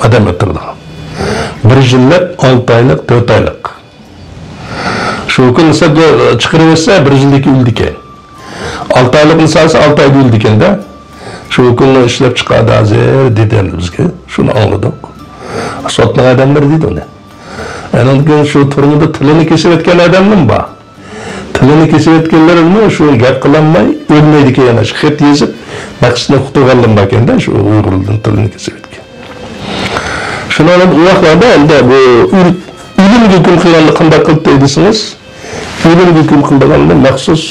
ئادەم ئۆلتۈرىدىغان. بىر يىللىق، ئالتە ئايلىق، تۆت ئايلىق. شۇ ھوكۇلنى سەپ چىقىرىۋەتسە، بىر يىلدىكى ئۆلىدىكەن. ئالتە ئايلىقنى سالسا، ئالتە ئايدا ئۆلىدىكەن-دە. شۇ ھوكۇلنى ئىشلەپ چىقاردى ھازىر، دېدى ئەمدى بىزگە. شۇنى ئاڭلىدۇق. سوتنىڭ ئادەملىرى دېدى ئۇنى. ئاندىن كېيىن شۇ تۈرمىدە تىلىنى كېسىۋەتكەن ئادەملىرىمۇ بار. تىلىنى كېسىۋەتكەنلىرىمۇ شۇ گەپ قىلالماي ئۆلمەيدىكەن، يەنە شۇ خەت يېزىپ، مەقسىتىنى ئۇقتۇرغانلىرىم باركەن-دە، شۇ ئۇيغۇرلىرىدىن تىلىنى كېسىۋەتكەن. شۇنىڭ بىلەن ئۇ ۋاقىتلاردا ئەمدى بۇ ئۆل-، ئۆلۈمگە ھۆكۈم قىلغاندا قانداق قىلدى دېسىڭىز، ئۆلۈمگە ھۆكۈم قىلىدىغاندا مەخسۇس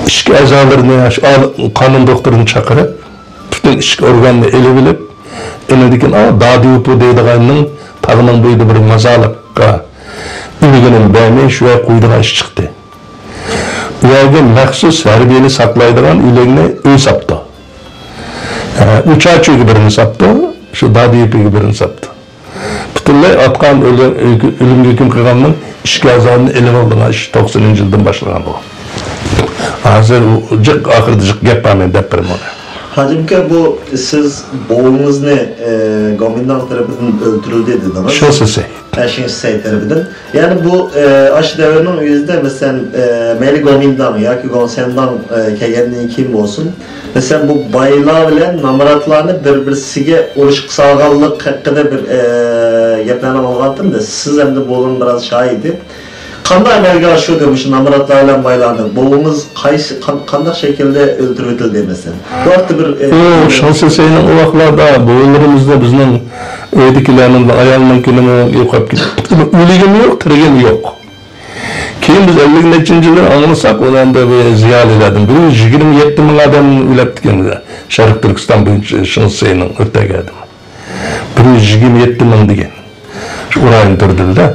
ئىچكى ئەزالىرىنى، شۇ قانۇن دوختۇرىنى چاقىرىپ، پۈتۈن ئىچكى ئورگاننى ئېلىۋېلىپ، ئېنىڭدىن كېيىن، ئا، داديۇپۇ دەيدىغاننىڭ تاغنىڭ بويىدا بىر مازارلىققا ئۆلگىنىنى بەرمەي، شۇ يەرگە قويىدىغان ئىش چىقتى. ئۇ يەرگە مەخسۇس ھەربىينى ساقلايدىغان ئۆلۈكنى ئۆي ساپتۇ. ھە، ئۇچاچۈگە بىرنى ساپتۇ، شۇ داديۇپۇگە بىرنى ساپتۇ. پۈتۈنلەي ئاتقان ئۆلۈم، ئۆلۈمگە ھۆكۈم قىلغاننىڭ ئىچكى ئەزالىرىنى ئېلىۋالىدىغان ئىش توقسىنىنچى يىلدىن باشلىغان بۇ. ھازىر ئۇ جىق، ئاخىرىدا جىق گەپ بار، مەن دەپ بېرىمەن ئۇنى. ھاجىم ئاكا، بۇ سىز بوۋىڭىزنى، ئە، گومىنداڭ تەرىپىدىن ئۆلتۈرۈلدى دېدىڭىز. شىڭ سىسەي. ھە، شىڭ سىسەي تەرىپىدىن. يەنى بۇ، ئە، ئاشۇ دەۋرنىڭ ئۆزىدە، مەسىلەن، ئە، مەيلى گومىنداڭ ياكى گوڭسەنداڭ، ئە، كەلگەندىن كېيىن بولسۇن، مەسىلەن، بۇ بايلار بىلەن نامراتلارنى بىر-بىرسىگە ئۇرۇشقا سالغانلىق ھەققىدە بىر، ئە، گەپلەرنى ئاڭلىغانتىم-دە، سىز ئەمدى بۇنىڭ بىراز شاھىدى. قانداق ئەمەلگە ئاشۇردى مۇشۇ نامراتلار بىلەن بايلارنى؟ بوۋىڭىز قايسى، قان-، قانداق شەكىلدە ئۆلتۈرۈۋېتىلدى، مەسىلەن؟ بۇ ھەقتە بىر، ئە، ئۇ شىڭ سىسەينىڭ ئۇ ۋاقىتلاردا بوۋىلىرىمىزنى بىزنىڭ ئۆيدىكىلەرنىڭ ئايالنىڭ كۈنىمۇ يوقاپ كېتىپتۇ. ئۆلگىنى يوق، تىرىگىنى يوق. كېيىن بىز ئەللىك نەچچىنچى يىلى ئاڭلىساق، ئۇنى ئەمدى بۇ زىيالىيلاردىن بىر يۈز يىگىرمە يەتتە مىڭ ئادەم ئۆلۈپتىكەن. شەرقىي تۈركىستان بويىچە شىڭ سىسەينىڭ ئۆتەگەن ئادىمى. بىر يۈز يىگىرمە يەتتە مىڭ دېگەن. شۇ ئۇرايىن تۇردىلا.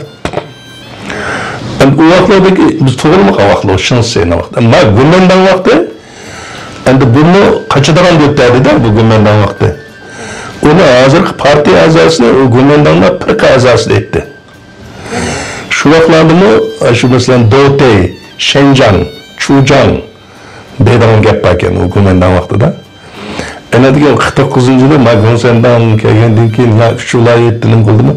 ئەمدى ئۇ ۋاقىتلاردىكى بىز تۇغۇلمىغان ۋاقىتلار، شىڭ سىسەينىڭ ۋاقتى. ئەمما گومىنداڭ ۋاقتى، ئەمدى بۇمۇ قاچىدىغان دۆت ئىدى-دە، بۇ گومىنداڭ ۋاقتى. ئۇنى ھازىرقى پارتىيە ئەزاسى، ئۇ گومىنداڭدا پىرقە ئەزاسى دەيتتى. شۇ ۋاقىتلاردىمۇ، شۇ مەسىلەن، دوتەي، شەنجاڭ، چۇجاڭ دەيدىغان گەپ باركەن ئۇ گومىنداڭ ۋاقتىدا. ئەنە دېگەن قىرىق توققۇزىنچى يىلى ما گوڭسەنداڭ كەلگەندىن كېيىن، يا ئۈچ ۋىلايەتتە نېمە قىلدىمۇ،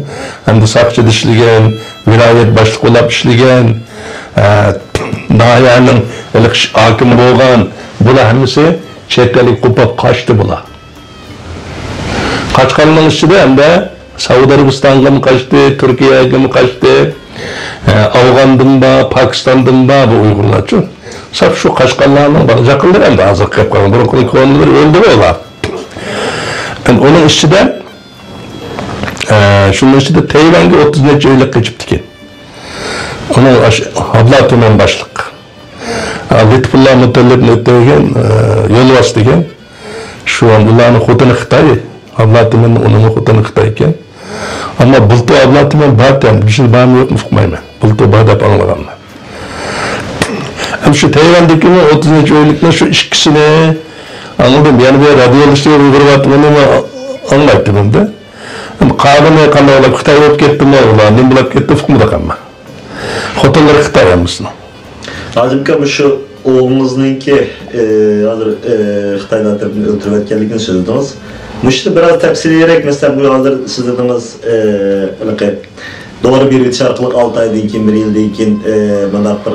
ئەمدى ساقچىدا ئىشلىگەن، ۋىلايەت باشلىقى بولاپ ئىشلىگەن، ئە، ناھىيەنىڭ ھېلىقى ھاكىمى بولغان، بۇلار ھەممىسى چەت ئەلگە قوپۇپ قاچتى بۇلار. قاچقاننىڭ ئىچىدە ئەمدى سەئۇدى ئەرەبىستانغىمۇ قاچتى، تۈركىيەگىمۇ قاچتى، ئە، ئافغاندىن بار، پاكىستاندىن بار بۇ ئۇيغۇرلارچۇ. ساپ شۇ قاچقانلارنىڭ بار، يېقىنلىرى ئەمدى ھازىر قېلىپ قالغان، بۇرۇنقى كونىلىرى ئۆلدى ئۇلار. ئەمدى ئۇنىڭ ئىچىدە، ئە، شۇنىڭ ئىچىدە تەيۋەنگە ئوتتۇز نەچچە ئۆيلۈك قېچىپتىكەن. ئۇنىڭ ئاش-، ھابلا تۈمەن باشلىق. ئا، لۇتپۇللا مۇتەللىپنى ئۆتتۈرگەن، ئە، يولۋاس دېگەن. شۇ ئۇلارنىڭ خوتۇنى خىتاي. ئابلاتىمىننىڭ ئۇنىڭ خوتۇنى خىتاي ئىكەن. ئەمما بۇلتۇر ئابلاتىمىن بار ئىكەن، بۇ يىل بارمۇ يوقمۇ ئۇقمايمەن. بۇلتۇر بار دەپ ئاڭلىغانمەن. ئەمما شۇ تەيۋەندىكىمۇ ئوتتۇز نەچچە ئۆيلۈكنىڭ شۇ ئىككىسىنى ئاڭلىدىم. يەنە بىر رادىيولوگلار ئۇيغۇر بارتىمىنىمۇ ئاڭلايتتىم ئەمدى. قالغىنى قانداق بولۇپ، خىتاي بولۇپ كەتتىمۇ ئۇلار، نېمە بولۇپ كەتتى، ئۇقمىدۇق ئەمما. خوتۇنلىرى خىتاي ھەممىسىنىڭ. ھازىمكى مۇشۇ ئوغلىڭىزنىڭكى، ئى، ھازىر، ئى، خىتايلار تەرىپىدىن ئۆلتۈرۈۋەتكەنلىكىنى سۆزلىدىڭىز. مۇشۇنى بىرئاز تەپسىلىيرەك، مەسىلەن، بۇ ھازىر سىز دېدىڭىز، ئى، ھېلىقى دورا بېرىۋېتىش ئارقىلىق ئالتە ئايدىن كېيىن، بىر يىلدىن كېيىن، ئى، مۇنداق بىر،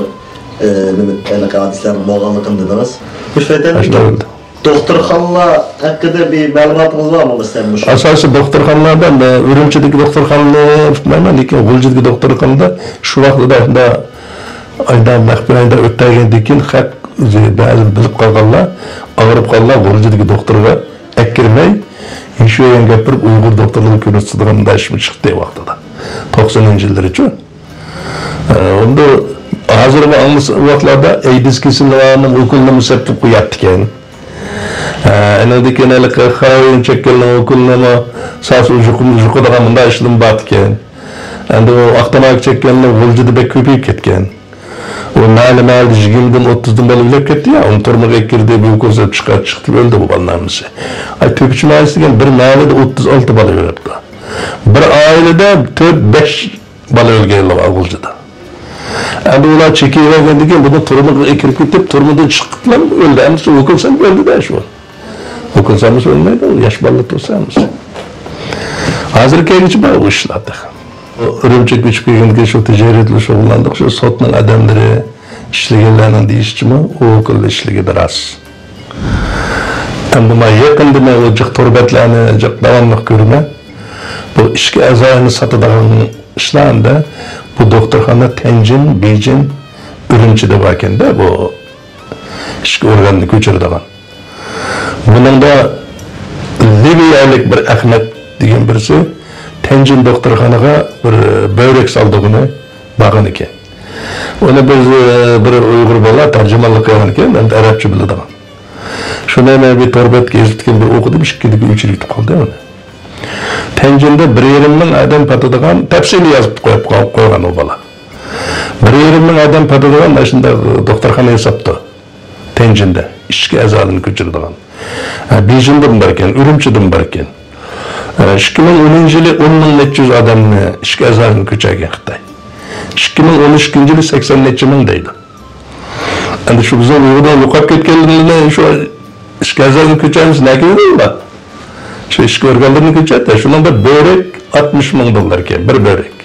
ئى، نېمە، ھېلىقى ھادىسىلەر بولغانلىقىنى دېدىڭىز. مۇشۇ ۋەتەندىكى دوختۇرخانىلار ھەققىدە بىر مەلۇماتىڭىز بارمۇ، مەسىلەن، مۇشۇ؟ ئاساسىي دوختۇرخانىلاردا، مەن ئۈرۈمچىدىكى دوختۇرخانىنى ئۇقمايمەن، لېكىن غۇلجىدىكى دوختۇرخانىدا شۇ ۋاقتىدا شۇنداق ئايدا مەخپىي ئايدا ئۆتەلگەندىن كېيىن خەق ئۆزى بەزى بىلىپ قالغانلار، ئاغرىپ قالغان غۇلجىدىكى دوختۇرغا ئەكىرمەي، يوشۇرۇن گەپ بېرىپ ئۇيغۇر دوختۇرلىرىغا كۆرسىتىدىغان مۇنداق ئىشمۇ چىقتى ۋاقتىدا. توقسىنىنچى يىللىرىچۇ. ئە، ئۇندۇ ھازىرمۇ ئاڭلىسا، ئۇ ۋاقىتلاردا ئەيدىز كېسىلى بارنىڭ ئوكۇلىنىمۇ سېتىپ قوياتتىكەن. ئە، ئەنىڭدىن كېيىن ھېلىقى خېروئىن چەككەننىڭ ئوكۇلىنىمۇ ساسۇ يۇقۇم-، يۇقىدىغان مۇنداق ئىشلىرىمۇ بارتىكەن. ئەمدى ئۇ ئاق تاماكا چەككەنلەر غۇلجىدا بەك كۆپىيىپ كەتكەن. ئۇ مەھەللە، مەھەللىدە يىگىرمىدىن، ئوتتۇزدىن بالا ئۆلۈپ كەتتى يا، ئۇنى تۈرمىگە كىردى، بۇ كۆرسەپ چىقار-، چىقتى، ئۆلدى بۇ بالىلار ھەممىسى. ئاي، تۆپىچى مەھەللىسى دېگەن بىر مەھەللىدە ئوتتۇز ئالتە بالا ئۆلۈپتۇ. بىر ئائىلىدە تۆت، بەش بالا ئۆلگەن غۇلجىدا. ئەمدى ئۇلار چېكىۋەرگەندىن كېيىن بۇنى تۈرمىگە ئەكىرىپ كېتىپ، تۈرمىدىن چىقىپلا ئۆلدى. ئەمدى شۇ ھۆكۈم سەن ئۆلدى-دە شۇ. ھۆكۈم سەن ئۆلمەيدۇ، ياش بالىلار تۇرسا ئەمدى. ھازىر كەلگۈچە بار ئۇ ئىشلار تېخى. ئۈرۈمچىگە كۆچۈپ كەلگەندىن كېيىن شۇ تىجارەت بىلەن شۇغۇللاندۇق. شۇ سوتنىڭ ئادەملىرى، ئىشلىگەنلەرنىڭ دېيىشىچىمۇ، ئۇ ھۆكۈمدە ئىشلىگىنى راست. ئەمدى مانا يېقىندا مەن ئۇ جىق تور بەتلەرنى جىق داۋاملىق كۆرىمەن. بۇ ئىچكى ئەزالارنى ساتىدىغان ئىشلار ئەمدى بۇ دوختۇرخانا تەنجىن، بېيجىڭ، ئۈرۈمچىدە باركەن-دە، بۇ ئىچكى ئورگاننى كۆچۈرىدىغان. بۇنىڭدا لىۋىيەلىك بىر ئەخمەت دېگەن بىرسى تەنجىن دوختۇرخانىغا بىر بۆرەك سالىدىغىنى بارغان ئىكەن. ئۇنى بىز، بىر ئۇيغۇر بالا تەرجىمانلىق قىلغان ئىكەن، ئەمدى ئەرەبچە بىلىدىغان. شۇنى مەن بىر تور بەتكە يېزىپتىكەن، بىر ئوقۇدۇم، ئىككىدىكى ئۆچۈرۈپ قالدى ئۇنى. تەنجىندە بىر يېرىم مىڭ ئادەم پاتىدىغان، تەپسىلىي يازىپ قويۇپ قويغان ئۇ بالا. بىر يېرىم مىڭ ئادەم پاتىدىغان مانا شۇنداق دوختۇرخانا ياساپتۇ. تەنجىندە ئىچكى ئەزالىرىنى كۆچۈرىدىغان. ھە، بېيجىڭدىمۇ باركەن، ئۈرۈمچىدىمۇ باركەن. ھە، ئىككى مىڭ ئونىنچى يىلى ئون مىڭ نەچچە يۈز ئادەمنى ئىچكى ئەزالىرىنى كۆچۈرگەن خىتاي. ئىككى مىڭ ئون ئۈچىنچى يىلى سەكسەن نەچچە مىڭ دەيدۇ. ئەمدى شۇ بىزنىڭ ئۇيغۇردىن يوقاپ كەتكەنلىرىنى شۇ ئىچكى ئەزالىرىنى كۆچۈرمىسە نەگە بېرىدۇ ئۇلار؟ شۇ ئىچكى ئورگانلىرىنى كۆچۈرەتتى. شۇنىڭدا بۆرەك ئاتمىش مىڭ دوللار ئىكەن، بىر بۆرەك.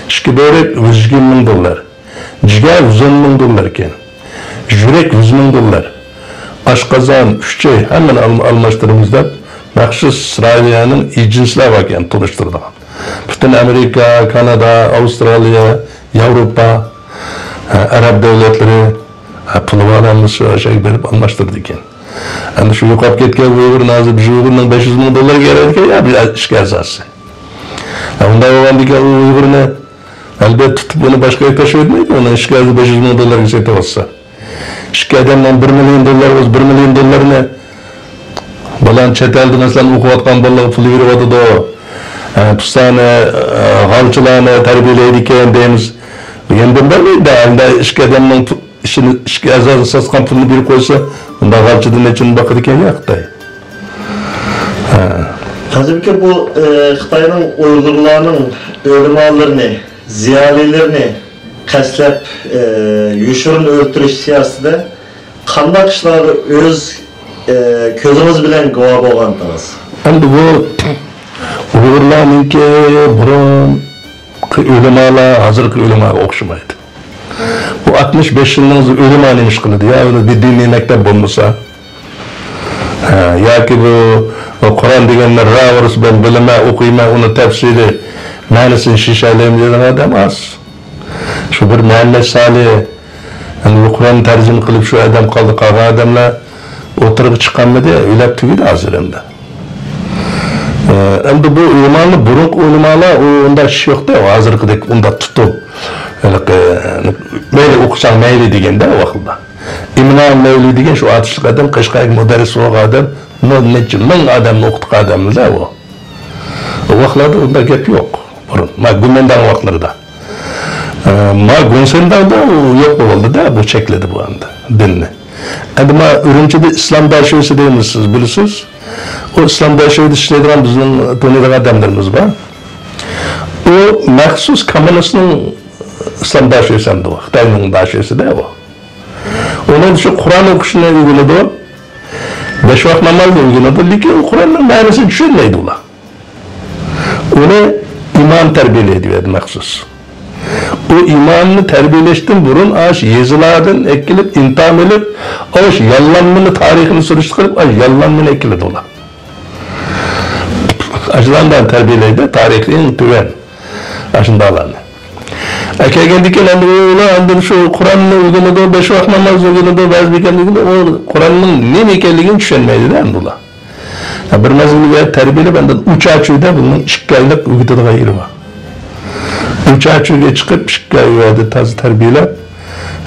ئىككى بۆرەك يۈز يىگىرمە مىڭ دوللار. جىگەر يۈز ئون مىڭ دوللار ئىكەن. يۈرەك يۈز مىڭ دوللار. ئاشقازان، ئۈچەي ھەممىنى ئالما-، ئالماشتۇرىمىز دەپ، مەخسۇس ئىسرائىلىيەنىڭ ئېجېنسلار باركەن تونۇشتۇرىدىغان. پۈتۈن ئامېرىكا، كانادا، ئاۋسترالىيە، ياۋروپا، ھە، ئەرەب دۆلەتلىرى، ھە، پۇلى بار ھەممىسى شۇ يەرگە بېرىپ ئالماشتۇرىدىكەن. ئەمدى شۇ يوقاپ كەتكەن ئۇيغۇرنى ھازىر بىر ئۇيغۇرنىڭ بەش يۈز مىڭ دوللارغا يارايدىكەن يا بىر ئىچكى ئەزاسى. ھە، ئۇنداق بولغاندىكىن ئۇ ئۇيغۇرنى ئەلبەتتە تۇتۇپ ئۇنى باشقا يەرگە تاشلىۋەتمەيدۇ، ئۇنى ئىچكى ئەزا بەش يۈز مىڭ دوللارغا سېتىۋالسا. ئىككى ئادەمنىڭ بىر مىليون دوللار بولسا، بىر مىليون دوللارنى بالان چەت ئەلدە مەسىلەن ئوقۇۋاتقان بالىلارغا پۇل بېرىۋاتىدۇ. ئە، پۇستانى، ئە، غالچىلارنى تەربىيەلەيدىكەن دەيمىز. يەنە بەرمەيدۇ. ئەمدى ئىككى ئادەمنىڭ پۇ-، ئىشىنى، ئىچكى ئەزاسى ساتقان پۇلنى بېرىپ قويسا، ئۇنداق غالچىدىن نەچچىنى باقىدىكەن يا خىتاي. ھە. قاسىم ئاكا، بۇ، ئە، خىتاينىڭ ئۇيغۇرلارنىڭ ئۆلىمالىرىنى، زىيالىيلىرىنى قەستلەپ، ئە، يوشۇرۇن ئۆلتۈرۈش سىياسىتىدە قانداق ئىشلارغا ئۆز، ئە، كۆزىڭىز بىلەن گۇۋاھ بولغانتىڭىز؟ ئەمدى بۇ ئۇيغۇرلارنىڭكى بۇرۇنقى ئۆلىمالار ھازىرقى ئۆلىماغا ئوخشىمايدۇ. بۇ ئاتمىش بەش يىلنىڭ ئۆزى ئۆلىما نېمە ئىش قىلىدۇ يا، ئۇنى بىر دىنىي مەكتەپ بولمىسا، ھە، ياكى بۇ قۇرئان دېگەننى راۋۇرۇس بىلەن بىلىمەن، ئوقۇيمەن، ئۇنى تەپسىلىي مەنىسىنى چۈشىنەلەيمەن دېگەن ئادەم ئاز. شۇ بىر مۇھەممەد سالىھ، يەنى بۇ قۇرئان تەرجىمە قىلىپ شۇ ئادەم قالدى، قالغان ئادەملەر ئوتتۇرىغا چىققانمىدى، ئۆلۈپ تۈگىدى ھازىر ئەمدى. ئە، ئەمدى بۇ ئۆلىمالار، بۇرۇنقى ئۆلىمالار، ئۇ ئۇنداق ئىش يوقتى، ھازىرقىدەك ئۇنداق تۇتۇپ، ھېلىقى، مەيلى ئوقۇساڭ مەيلى دېگەندە ئۇ ۋاقىتتا. ئىمام مەۋلىي دېگەن شۇ ئاتۇشلۇق ئادەم، قەشقەرگە مۇدەررىس بولغان ئادەم، نەچچە مىڭ ئادەمنى ئوقۇتقان ئادەمدە ئۇ. ئۇ ۋاقىتلاردا ئۇنداق گەپ يوق. بۇرۇن، ما گۈمەنداڭ ۋاقىتلىرىدا. ئە، ما گۇڭسەنداڭدا ئۇ يوق بولدى-دە، بۇ چەكلىدى بۇ ئەمدى دىننى. ئەمدى ما ئۈرۈمچىدە ئىسلام داشۆسى دەيمىز، سىز بىلىسىز. ئۇ ئىسلام داشۆدە ئىشلەيدىغان بىزنىڭ تونۇيدىغان ئادەملىرىمىز بار. ئۇ مەخسۇس كوممۇنىستنىڭ ئىسلام داشۆسى ئەمدى ئۇ، خىتاينىڭ داشۆسى-دە ئۇ. ئۇنىڭ شۇ قۇرئان ئوقۇشنى ئۆگىنىدۇ، بەش ۋاق نامازنى ئۆگىنىدۇ، لېكىن قۇرئاننىڭ مەنىسىنى چۈشەنمەيدۇ ئۇلار. ئۇنى ئىمام تەربىيەلەيدۇ بۇ يەردە مەخسۇس. ئۇ ئىمامنى تەربىيەلەشتىن بۇرۇن ئاشۇ يېزىلاردىن ئەكېلىپ، ئىمتىھان ئېلىپ، ئاشۇ ياللانمىنى، تارىخىنى سۈرۈشتە قىلىپ، ئاشۇ ياللانمىنى ئەكېلىدۇ ئۇلار. ئاشۇلارنى تەربىيەلەيدۇ، تارىخى ئەڭ تۆۋەن ئاشۇنداقلارنى. ئەكەلگەندىن كېيىن ئەمدى ئۇلار ئاندىن شۇ قۇرئاننى ئۆگىنىدۇ، بەش ۋاق ناماز ئۆگىنىدۇ، ۋەز بېكەم ئۆگىنىدۇ، ئۇ قۇرئاننىڭ نېمە ئىكەنلىكىنى چۈشەنمەيدۇ ئەمدى ئۇلار. ھە، بىر مەزگىل بۇ يەردە تەربىيەلەپ، ئاندىن ئۇچاچۈدە بۇنىڭ ئىككى ئايلىق ئۆگىتىدىغان يېرى بار. ئۇچاچۈگە چىقىپ، ئىككى ئاي ئۇ يەردە تازا تەربىيەلەپ،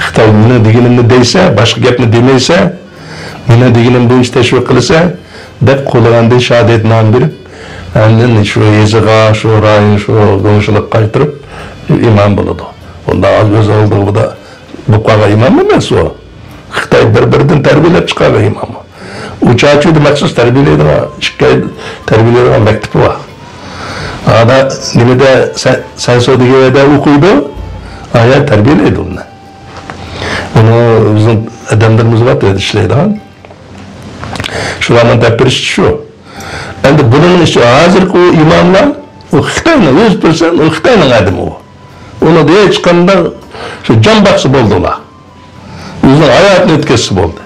خىتاي مېنىڭ دېگىنىمنى دەيسە، باشقا گەپنى دېمەيسە، مېنىڭ دېگىنىم بويىچە تەشۋىق قىلىسەن، دەپ قولىغا ئاندىن شاھادەتنامە بېرىپ، ئاندىن شۇ يېزىغا، شۇ رايون، شۇ گۇڭشېنغا قايتۇرۇپ، ئىمام بولىدۇ. ئۇنداق ئۆز ئالدىغا بولۇپ قالغان ئىمام ئەمەس ئۇ. خىتاي بىر-بىرىدىن تەربىيەلەپ چىقارغان ئىمام ئۇ. ئۇچاچۈدە مەخسۇس تەربىيەلەيدىغان، ئىككى ئاي تەربىيەلەيدىغان مەكتىپى بار. ئادا نېمىدە سەن، سەنسو دېگەن يەردە ئوقۇيدۇ، ئايا تەربىيەلەيدۇ ئۇنى. ئۇنى بىزنىڭ ئادەملىرىمىز بار ئىشلەيدىغان. شۇلارنىڭ دەپ بېرىشى شۇ. ئەمدى بۇنىڭ ئىچى ھازىرقى ئۇ ئىماملار، ئۇ خىتاينىڭ، يۈز پىرسەنت ئۇ خىتاينىڭ ئادىمى ئۇ. ئۇنىڭدا ھېچقانداق شۇ جان باقسا بولدى ئۇلار. ئۆزىنىڭ ھاياتىنى ئۆتكۈزسە بولدى.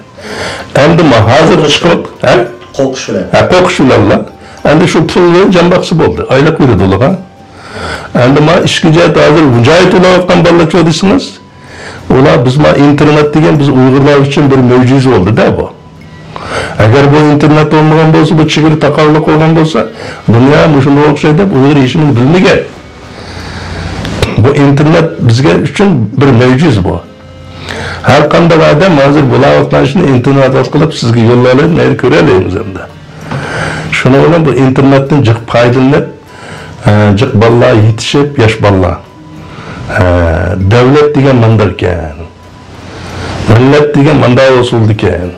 ئەمدى ما ھازىر چىقىپ، ھە؟ قورقۇش بىلەن. ھە، قورقۇش بىلەنلا. ئەمدى شۇ پۇل بىلەن جان باقسا بولدى. ئايلىق بېرىدۇ ئۇلارغا. ئەمدى ما ئىچكى جەھەتتە ھازىر مۇجاھىد بولۇۋاتقان بالىلار چۇ دېسىڭىز، ئۇلار بىز ما ئىنتېرنېت دېگەن بىز ئۇيغۇرلار ئۈچۈن بىر مۆجىزە بولدى-دە بۇ. ئەگەر بۇ ئىنتېرنېت بولمىغان بولسا، بۇ چېگرا تاقاقلىق بولغان بولسا، دۇنيا مۇشۇنىڭغا ئوخشايدۇ دەپ ئۇيغۇر ھېچنېمىنى بىلمىگەن. بۇ ئىنتېرنېت بىزگە ئۈچۈن بىر مۆجىزە بۇ. ھەر قانداق ئادەم ھازىر بۇلاۋاتقان ئىشنى ئىنتېرنېت ئارقىلىق سىزگە يوللايلى، مەيلى كۆرەلەيمىز ئەمدى. شۇنىڭ بىلەن بۇ ئىنتېرنېتتىن جىق پايدىلىنىپ، ئە، جىق بالىلار يېتىشىپ، ياش بالىلار، ئە، دەۋلەت دېگەن مانداق ئىكەن، مىللەت دېگەن مانداق ئۇسۇلدا ئىكەن،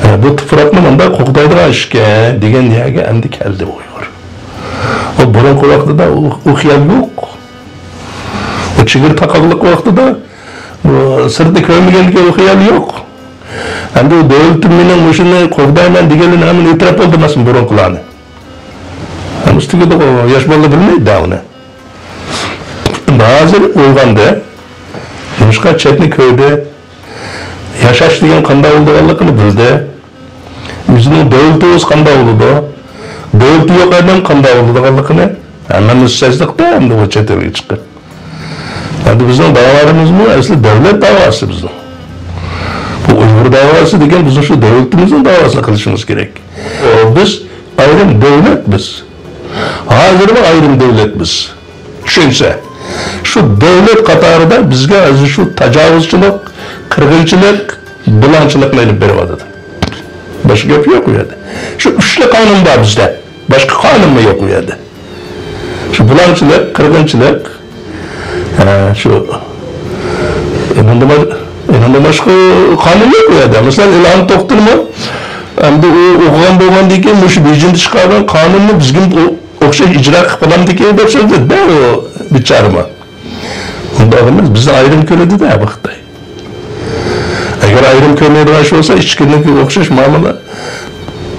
ئە، بۇ تۇپراقنى مانداق قوغدايدىغان ئىشكەن دېگەن يەرگە ئەمدى كەلدى ئۇيغۇر. ئۇ بۇرۇنقى ۋاقتىدا ئۇ، ئۇ خىيال يوق. ئۇ چېگرا تاقاقلىق ۋاقتىدا، ئۇ سىرتنى كۆرمىگەندىكىن ئۇ خىيال يوق. ئەمدى ئۇ دۆلىتىم مېنىڭ مۇشۇنى قوغدايمەن دېگەنلىرىنى ھەممىنى ئېتىراپ بولدى ئەمەسمۇ بۇرۇنقىلارنى. ھەممىسى تۈگىدى، ياش بالىلار بىلمەيدۇ دەۋنى. ھازىر ئويغاندى. نېمىشقا چەتنى كۆردى. ياشاش دېگەن قانداق بولىدىغانلىقىنى بىلدى. ئۆزىنىڭ دۆلىتى بولسا قانداق بولىدۇ؟ دۆلىتى يوق ئادەم قانداق بولىدىغانلىقىنى ھەممىمىز سەزدۇقتا، ئەمدى بۇ چەت ئەلگە چىقىپ. ئەمدى بىزنىڭ داۋالىرىمىزمۇ ئەسلى دۆلەت داۋاسى بىزنىڭ. بۇ ئۇيغۇر داۋاسى دېگەن بىزنىڭ شۇ دۆلىتىمىزنىڭ داۋاسىنى قىلىشىمىز كېرەك. بىز ئايرىم دۆلەت بىز. ھازىرمۇ ئايرىم دۆلەت بىز. چۈشەنسە، شۇ دۆلەت قاتارىدا بىزگە ھازىر شۇ تاجاۋۇزچىلىق، قىرغىنچىلىق، بۇلاڭچىلىقنى ئېلىپ بېرىۋاتىدۇ. باشقا گەپ يوق ئۇ يەردە. شۇ ئۈچلا قانۇن بار بىزدە. باشقا قانۇنمۇ يوق ئۇ يەردە. شۇ بۇلاڭچىلىق، قىرغىنچىلىق، ھە، شۇ ئېنىڭدىن باش-، ئېنىڭدىن باشقا قانۇن يوق ئۇ يەردە. مەسىلەن، ئىلھام توختىنىمۇ ئەمدى ئۇ ئوقۇغان بولغاندىن كېيىن مۇشۇ بېيجىڭدا چىقارغان قانۇننى بىزگىمۇ ئوخشاش ئىجرا قىلىپ قالامدىكىن دەپ سۆزلىدى-دە ئۇ بىچارىمۇ. ئۇنداق ئەمەس، بىزنى ئايرىم كۆرىدۇ-دە بۇ خىتاي. ئەگەر ئايرىم كۆرمەيدىغان ئىش بولسا، ئىچكىرىنىڭكىگە ئوخشاش مۇئامىلە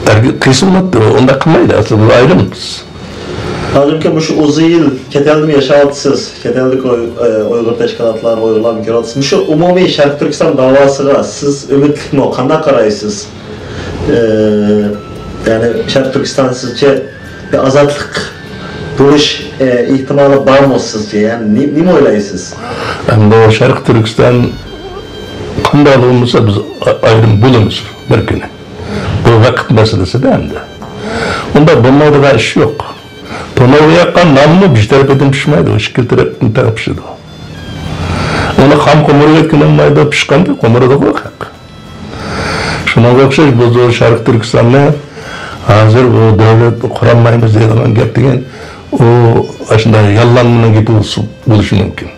ھەرگىز قىلسا بولاتتى. ئۇنداق قىلمايدۇ، ئەسلى بىز ئايرىمىز. ھازىركى مۇشۇ ئۇزۇن يىل چەت ئەلدىمۇ ياشاۋاتىسىز، چەت ئەلدىكى ئۇي-، ئۇيغۇر تەشكىلاتلارغا، ئۇيغۇرلارمۇ كىرىۋاتىسىز. مۇشۇ ئومۇمىي شەرقىي تۈركىستان داۋاسىغا سىز ئۈمىدلىكمۇ؟ قانداق قارايسىز؟ ئى، يەنى شەرقىي تۈركىستان سىزچە بىر ئازادلىق بولۇش، ئى، ئېھتىمالى بارمۇ سىزچە؟ يەنى نې-، نېمە ئويلايسىز؟ ئەمدى شەرقىي تۈركىستان قانداق بولمىسا بىز ئا-، ئايرىم بولىمىز بىر كۈنى. بۇ ۋاقىت مەسىلىسىدە ئەمدى. ئۇنداق بولمايدىغان ئىش يوق. تونۇرغا ياققان نانمۇ بىر تەرىپىدىن پىشمايدۇ، ئىككى تەرەپتىن تەڭ پىشىدۇ. ئۇنى خام قومۇرغا يەتكۈزەلمەيدۇ، پىشقاندا قومۇرىدىغۇ ھەق. شۇنىڭغا ئوخشاش بۇ شەرقىي تۈركىستاننى ھازىر بۇ دۆلەت قۇرالمايمىز دەيدىغان گەپ دېگەن ئۇ ئاشۇنداق ياللانمىنىڭ گېپى بولۇشى، بولۇشى مۇمكىن.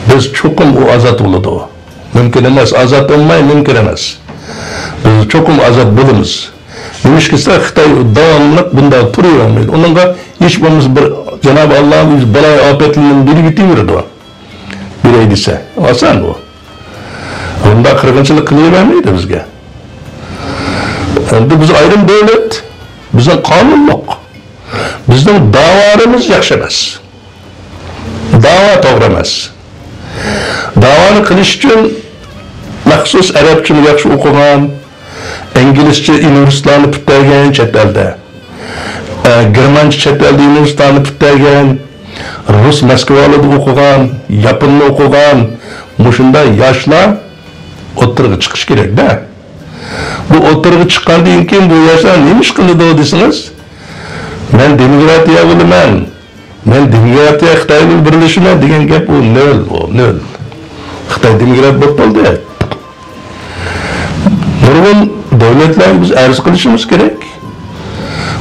بىز چوقۇم ئۇ ئازاد بولىدۇ. مۇمكىن ئەمەس، ئازاد بولماي مۇمكىن ئەمەس. بىز چوقۇم ئازاد بولىمىز. نېمىشقا دېسە، خىتاي داۋاملىق بۇنداق تۇرۇۋەرمەيدۇ. ئۇنىڭغا ھېچ بولمىسا بىر جانابى ئاللانىڭ ئۆزى بالايىئاپەتلىرىنى بېرىۋېتىۋېرىدۇ. بېرەي دېسە، ئاسان بۇ. بۇنداق قىرغىنچىلىق قىلىۋەرمەيدۇ بىزگە. ئەمدى بىز ئايرىم دۆلەت، بىزنىڭ قانۇنلۇق. بىزنىڭ داۋالىرىمىز ياخشى ئەمەس. داۋا توغرا ئەمەس. داۋانى قىلىش ئۈچۈن مەخسۇس ئەرەبچىنى ياخشى ئوقۇغان، ئىنگلىزچە ئۇنىۋېرسىتېتلارنى پۈتتۈرگەن چەت ئەلدە، ئە، گېرمانچە چەت ئەلدە ئۇنىۋېرسىتېتلارنى پۈتتۈرگەن، رۇس مەسكىۋالىدا ئوقۇغان، ياپوندا ئوقۇغان مۇشۇنداق ياشلار ئوتتۇرىغا چىقىش كېرەك-دە. بۇ ئوتتۇرىغا چىققاندىن كېيىن بۇ ياشلار نېمە ئىش قىلىدۇ دېسىڭىز، مەن دېموكراتىيە بولىمەن، مەن دېموكراتىيە خىتاي بىلەن بىرلىشىمەن دېگەن گەپ ئۇ نۆل، ئۇ نۆل. خىتاي دېموكرات بولۇپ قالدى. نۇرغۇن دۆلەتلەرگە بىز ئەرز قىلىشىمىز كېرەك.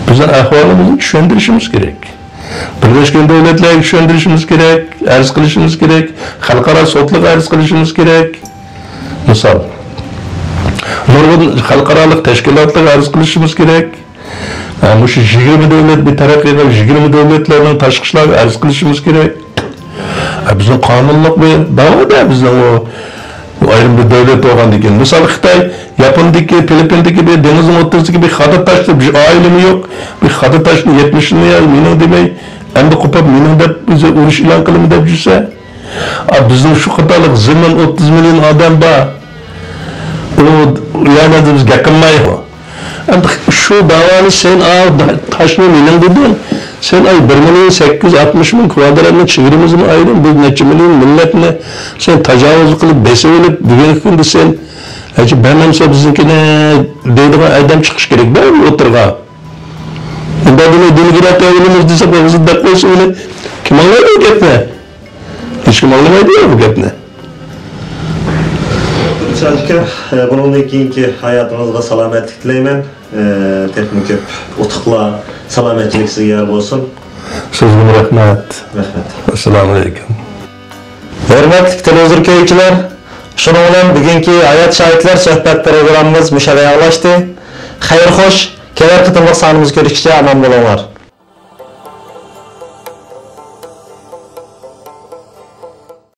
بىزنىڭ ئەھۋالىمىزنى چۈشەندۈرۈشىمىز كېرەك. بىرلەشكەن دۆلەتلەرگە چۈشەندۈرۈشىمىز كېرەك، ئەرز قىلىشىمىز كېرەك، خەلقئارا سوتلارغا ئەرز قىلىشىمىز كېرەك. مىسال، نۇرغۇن خەلقئارالىق تەشكىلاتلارغا ئەرز قىلىشىمىز كېرەك. ھە، مۇشۇ يىگىرمە دۆلەت بىر تەرەققىي قىلىپ، يىگىرمە دۆلەتلەرنىڭ تاشقى ئىشلارغا ئەرز قىلىشىمىز كېرەك. ھە، بىزنىڭ قانۇنلۇق بىر داۋا-دە، بىزنىڭ ئۇ، ئۇ ئايرىم بىر دۆلەت بولغاندىن كېيىن. مىسال، خىتاي ياپوندىكى، فىلىپپىندىكى بىر دېڭىزنىڭ ئوتتۇرىسىدىكى بىر خادا تاشتا بىر ئائىلىمۇ يوق، بىر خادا تاشنى يەتمىش يىلنى يا مېنىڭ دېمەي، ئەمدى قوپۇپ مېنىڭ دەپ، بىز ئۇرۇش ئېلان قىلىمىز دەپ يۈرسە، ئا، بىزنىڭ شۇ قاتارلىق زېمىن، ئوتتۇز مىليون ئادەم بار. ئۇ، ئۇ يەرلەردە بىز گەپ قىلمايمۇ؟ ئەمدى شۇ داۋانى سەن، ئا، تاشنى مېنىڭ دېدىڭ. سەن، ئاي، بىر مىليون سەككىز يۈز ئاتمىش مىڭ كۋادراتنى چېگرىمىزنى ئايرىڭ، بىز نەچچە مىليون مىللەتنى سەن تاجاۋۇز قىلىپ، بېسىۋېلىپ، بۈگۈنكى كۈندە سەن، ئەجەب بەرمەمسە بىزنىڭكىنى دەيدىغان ئادەم چىقىش كېرەك-دە ئوتتۇرىغا. ئۇنداق دېمەي، دېموكراتىيە ئۇلىمىز دېسە، بولمىسا دەپ قويسا ئۇنى كىم ئاڭلايدۇ گەپنى؟ ھېچكىم ئاڭلىمايدۇ بۇ گەپنى. ئابدۇرېشىت ئاكا، بۇنىڭدىن كېيىنكى ھاياتىڭىزغا سالامەتلىك تىلەيمەن. تېخىمۇ كۆپ ئۇتۇقلار، سالامەتچىلىك سىزگە يار بولسۇن. سىزگىمۇ رەھمەت. رەھمەت. ئەسسالامۇ ئەلەيكۇم. ھۆرمەتلىك تېلېۋىزور كۆرگۈچىلەر، شۇنىڭ بىلەن بۈگۈنكى ھايات شاھىتلار سۆھبەت پروگراممىمىز مۇشۇ يەردە ئاخىرلاشتى. خەير خوش، كېلەر قېتىملىق سانىمىزدا كۆرۈشكىچە ئامان بولۇڭلار.